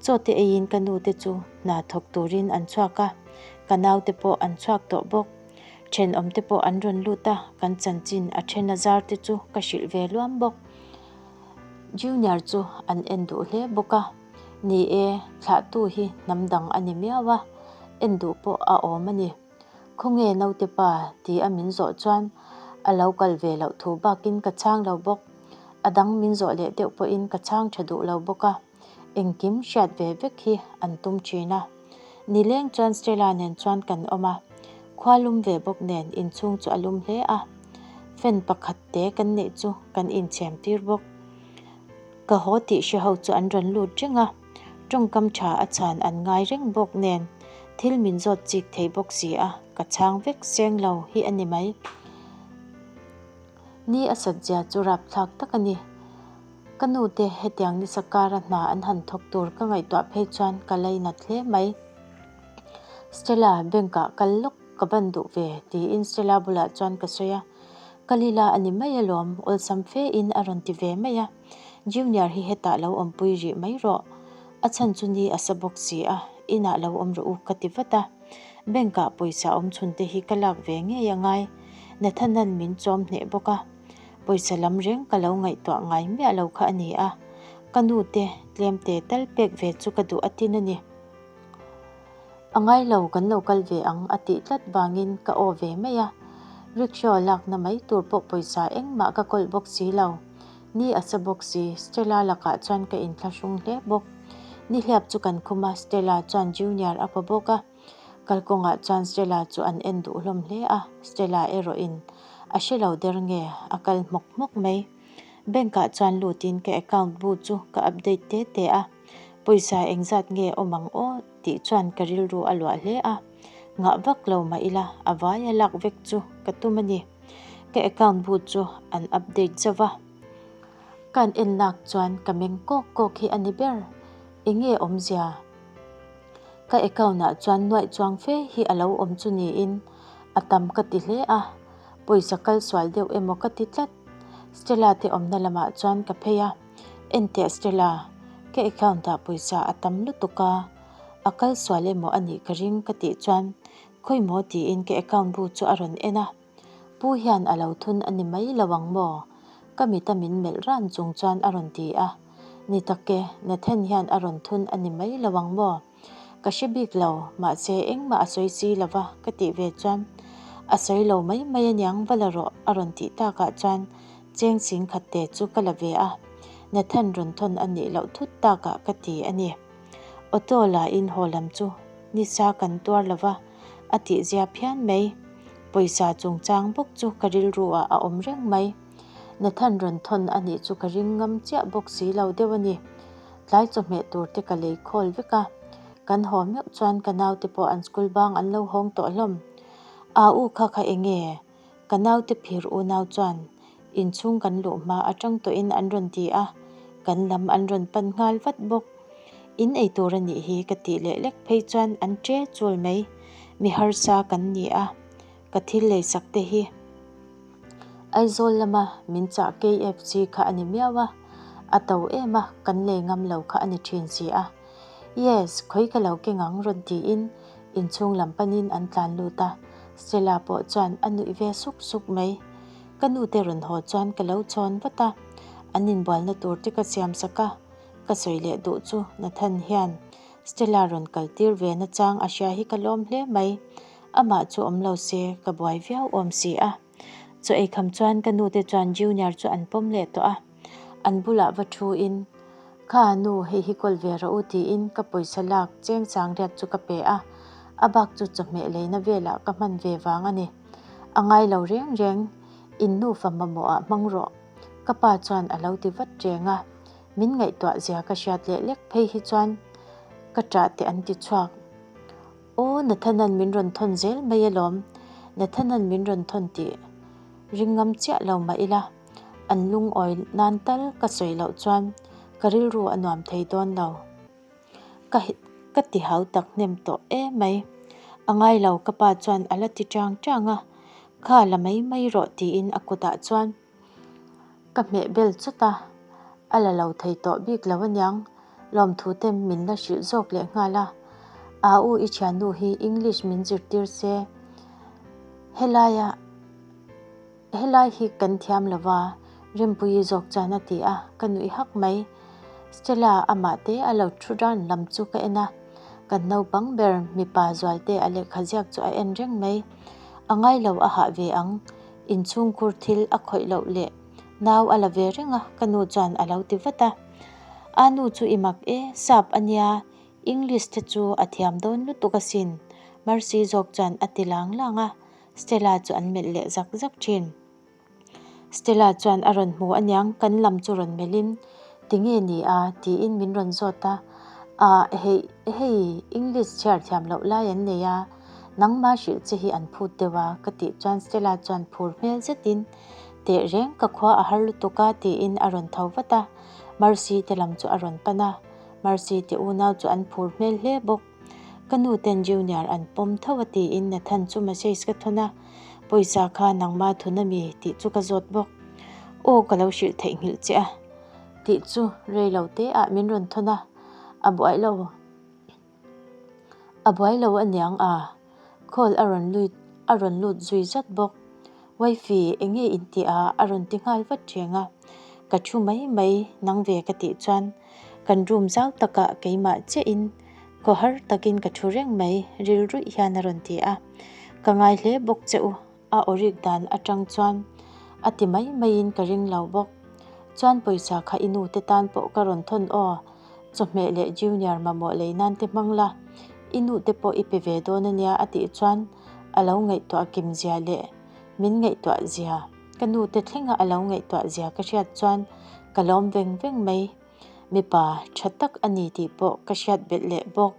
[SPEAKER 1] Chaw te eiin ka nu te chu hna thawk turin an chhuak a, ka nau te pawh an chhuak tawh bawk. Thenawmte pawh an rawn lut a, kan chanchin a then a zar te chu ka hrilh ve luam bawk. Junior chu an en duh hle bawk a, ni e, thlahtu hi hnam dang a ni miau a, en duh pawh a awm a ni. Khawnge naute pa ti a min zawh chuan a lo kal ve loh thu bakin ka chhang lo bawk. A dang min zawh leh deuh pawhin ka chhang tha duh lo bawk a, engkim hriat ve vek hi an tum thin a. Nileng chuan Stella nen chuan kan awm a, khua lum ve bawk nen inchhung chu a lum hle a, fan pakhat te kan neih chu kan inchhem tir bawk. Ka haw tih hre ho chu an rawn lut reng a, tawngkam tha a chhan an ngai reng bawk nen thil min zawt chik thei bawk si a, ka chhang vek seng lo hi a ni mai. Ni a sat zia chu rapthlak tak a ni. Ka nu te hetiang nisa kara hna an han thawk tur ka ngaihtuah phei chuan ka lainat hle mai. Stella bank ah kal lawk ka ban duh ve tiin Stella bulah chuan ka sawi a. Ka lila a ni mai alawm awlsam fe in a rawn ti ve mai a. Junior hi hetah lo awmpui rih mai rawh. A chhan chu ni a sa bawk si a, inah lo awm rawh u ka ti vat a. Bank ah pawisa awm chhun te hi ka lak ve ngei a ngai. Nathan-a'n min chawm hneh bawk a. Pawisa lam reng ka lo ngaihtuah ngai miah lo kha a ni a, ka nu te tlem te tal pek ve chu ka duh a tin a ni. A ngai lo kan lo kal ve ang a tih tlat vangin ka aw ve mai a, rickshaw lakna mai tur pawh pawisa engmah ka kawlh bawk si lo. Ni a sa bawk si, Stella lakah chuan ka inthlahrung hle bawk. Nihliap chu kan khum a, Stella chuan Junior a paw bawk a. Kalkawngah chuan Stella chu an en duh hlawm hle a, Stella erawhin a hre lo der nge a kal hmawk hmawk mai. Bank ah chuan lutin ka account bu chu ka update te te a, pawisa engzat nge awm ang aw tih chuan ka rilru a luah hle a, ngah vak lo mah ila a vaia lak vek chu ka tum a ni. Ka account bu chu an update zauh va, ka an en lak chuan ka meng kawk kawk hi a ni ber, enge awmzia? Ka account ah chuan nuaih chuang fe hi a lo awm chu niin a tam ka ti hle a, pawisa kal sual deuh emaw ka ti tlat. Stella te awmna lamah chuan ka phei a, Enteh Stella, ka account ah pawisa a tam lutuk a, a kal sual emaw a nih ka ring ka tih chuan khawimaw tiin ka account bu chu a rawn en a. Pu hian a lo thun a ni mai lo ang maw? Ka mita min melh ran chung chuan a rawn ti a. Ni tak e, Nathan hian a rawn thun a ni mai lo ang maw? Ka hre bik lo, mahse engmah a sawi si lo va ka tih ve chuan a sawi lo mai mai aniang va la rawh a rawn tih takah chuan cheng sing khat te chu ka la ve a. Nathan rawn thawn a nih loh thut takah ka ti a ni. Auto la in haw lam chu nisa kan tuar lo va. A tihzia phian mai. Pawisa chungchang bawk chu ka rilru ah a awm reng mai. Nathan rawn thawn a nih chu ka ring ngam chiah bawk si lo deuh a ni. Tlai chawhmeh tur te ka lei khawl vek a. Kan haw meuh chuan ka naute pawh an school bang an lo hawng tawh hlawm. Aa u kha kha enge? Ka naute phir unau chuan inchhung kan luh hma atang tawhin an rawn ti a, kan lam an rawn pan nghal vat bawk. In ei tur a nih hi ka tih leh lek phei chuan an che chul mai. Mi harsa kan ni a, ka thil leisak te hi Aizawl lama min chah KFC kha a ni miau a, a to em a, kan lei ngam lo kha a ni thin si a. Yes, khawi ka lo keng ang rawn tiin inchhung lam panin an tlan lut a, Stella pawh chuan a nuih ve suk suk mai. Ka nu te rawn haw chuan ka lo chhawn vat a, an inbualna tur te ka siam sak a, ka sawi leh duh chu Nathan hian Stella rawn kal tir ve na chang a hria hi ka lawm hle mai, amah chu awm lo se ka buai viau awm si a. Chaw ei kham chuan ka nu te chuan Junior chu an pawm leh tawh a, an bulah va thu in, Kha nu hei hi kawl ve rawh u tiin ka pawisa lak cheng chang riat chu ka pe a, a bak chu chawhmeh leina velah ka hman ve vang a ni. A ngai lo reng reng, in nufa mamawh ah hmang rawh. Ka pa chuan a lo ti vat reng a, min ngaihtuah zia ka hriat leh lek phei hi chuan ka ṭah teh an ti chhuak. Aw Nathan-a'n min rawn thawn zel mai alawm, Nathan-a'n min rawn thawn tih ring ngam chiah lo mah ila, an lungawi nan tal ka sawi loh chuan ka rilru a nuam thei dawn lo. Ka ka ti hau tak hnem tawh e mai. A ngai lo ka pa chuan a la ti chang chang a, kha la mai mai rawh tiin a kutah chuan ka hmeh bel chawt a, a la lo thei tawh bik lo aniang, lawmthu te min la hrilh zawk leh nghal a, Aa u i thiannu hi English min zirtir se. Helaia helai hi kan thiam lo va, Rempuii zawk chuan a ti a, ka nuih hak mai. Stella amah te a lo thu ran lam chu ka en a, kan naupang ber mipa Zualte a lehkha ziak chu a en reng mai. A ngai lo a hah ve ang, inchhungkhur thil a khawih loh leh nau a la ve reng a ka nu chuan a lo ti vat a. A nu chu i mak e, sap a nia, English te chu a thiam dawn lutuk asin, Mercy zawk chuan a ti lang lang a, Stella chu an melh leh zak zak thin. Stella chuan a rawn hmu aniang kan lam chu rawn melhin, Tinge ni a? tiin min rawn zawt a, Ah hei hei English chhiar thiam loh lai an nei a, nangmah hrilh che hi an phut deuh a ka tih chuan Stella chuan phur hmel zetin, Tehreng ka khua a har lutuk a tiin a rawn tho vat a, Mercy te lam chu a rawn pan a. Mercy te unau chu an phur hmel hle bawk. Ka nu ten Junior an pawm tho a tiin Nathan chu message ka thawn a, pawisa kha nangma thun a mi tih chu ka zawt bawk. Aw ka lo hrilh theihnghilh che a tih chu rei lo te ah min rawn thawn a, a buai lo a buai lo aniang a, call a rawn lut a rawn lut zui zat bawk. Wifey eng nge in tih a a rawn ti nghal vat reng a, ka thu mai mai nang ve ka tih chuan Kan room zau takah keimah chiahin khawhar takin ka thu reng mai, ril ruih hian a rawn ti a. Ka ngai hle bawk che u, a awrik dan atang chuan a ti mai maiin ka ring lo bawk. Chuan pawisa kha i nu te tan pawh ka rawn thawn aw, chawhmeh leh junior mamawh lei nan te hmang la, i nu te pawh i pe ve dawn ania a tih chuan a lo ngaihtuah kim zia leh min ngaihtuah zia. Ka nu te thlenga a lo ngaihtuah zia ka hriat chuan ka lawm veng veng mai. Mipa tha tak a ni tih pawh ka hriat belh leh bawk.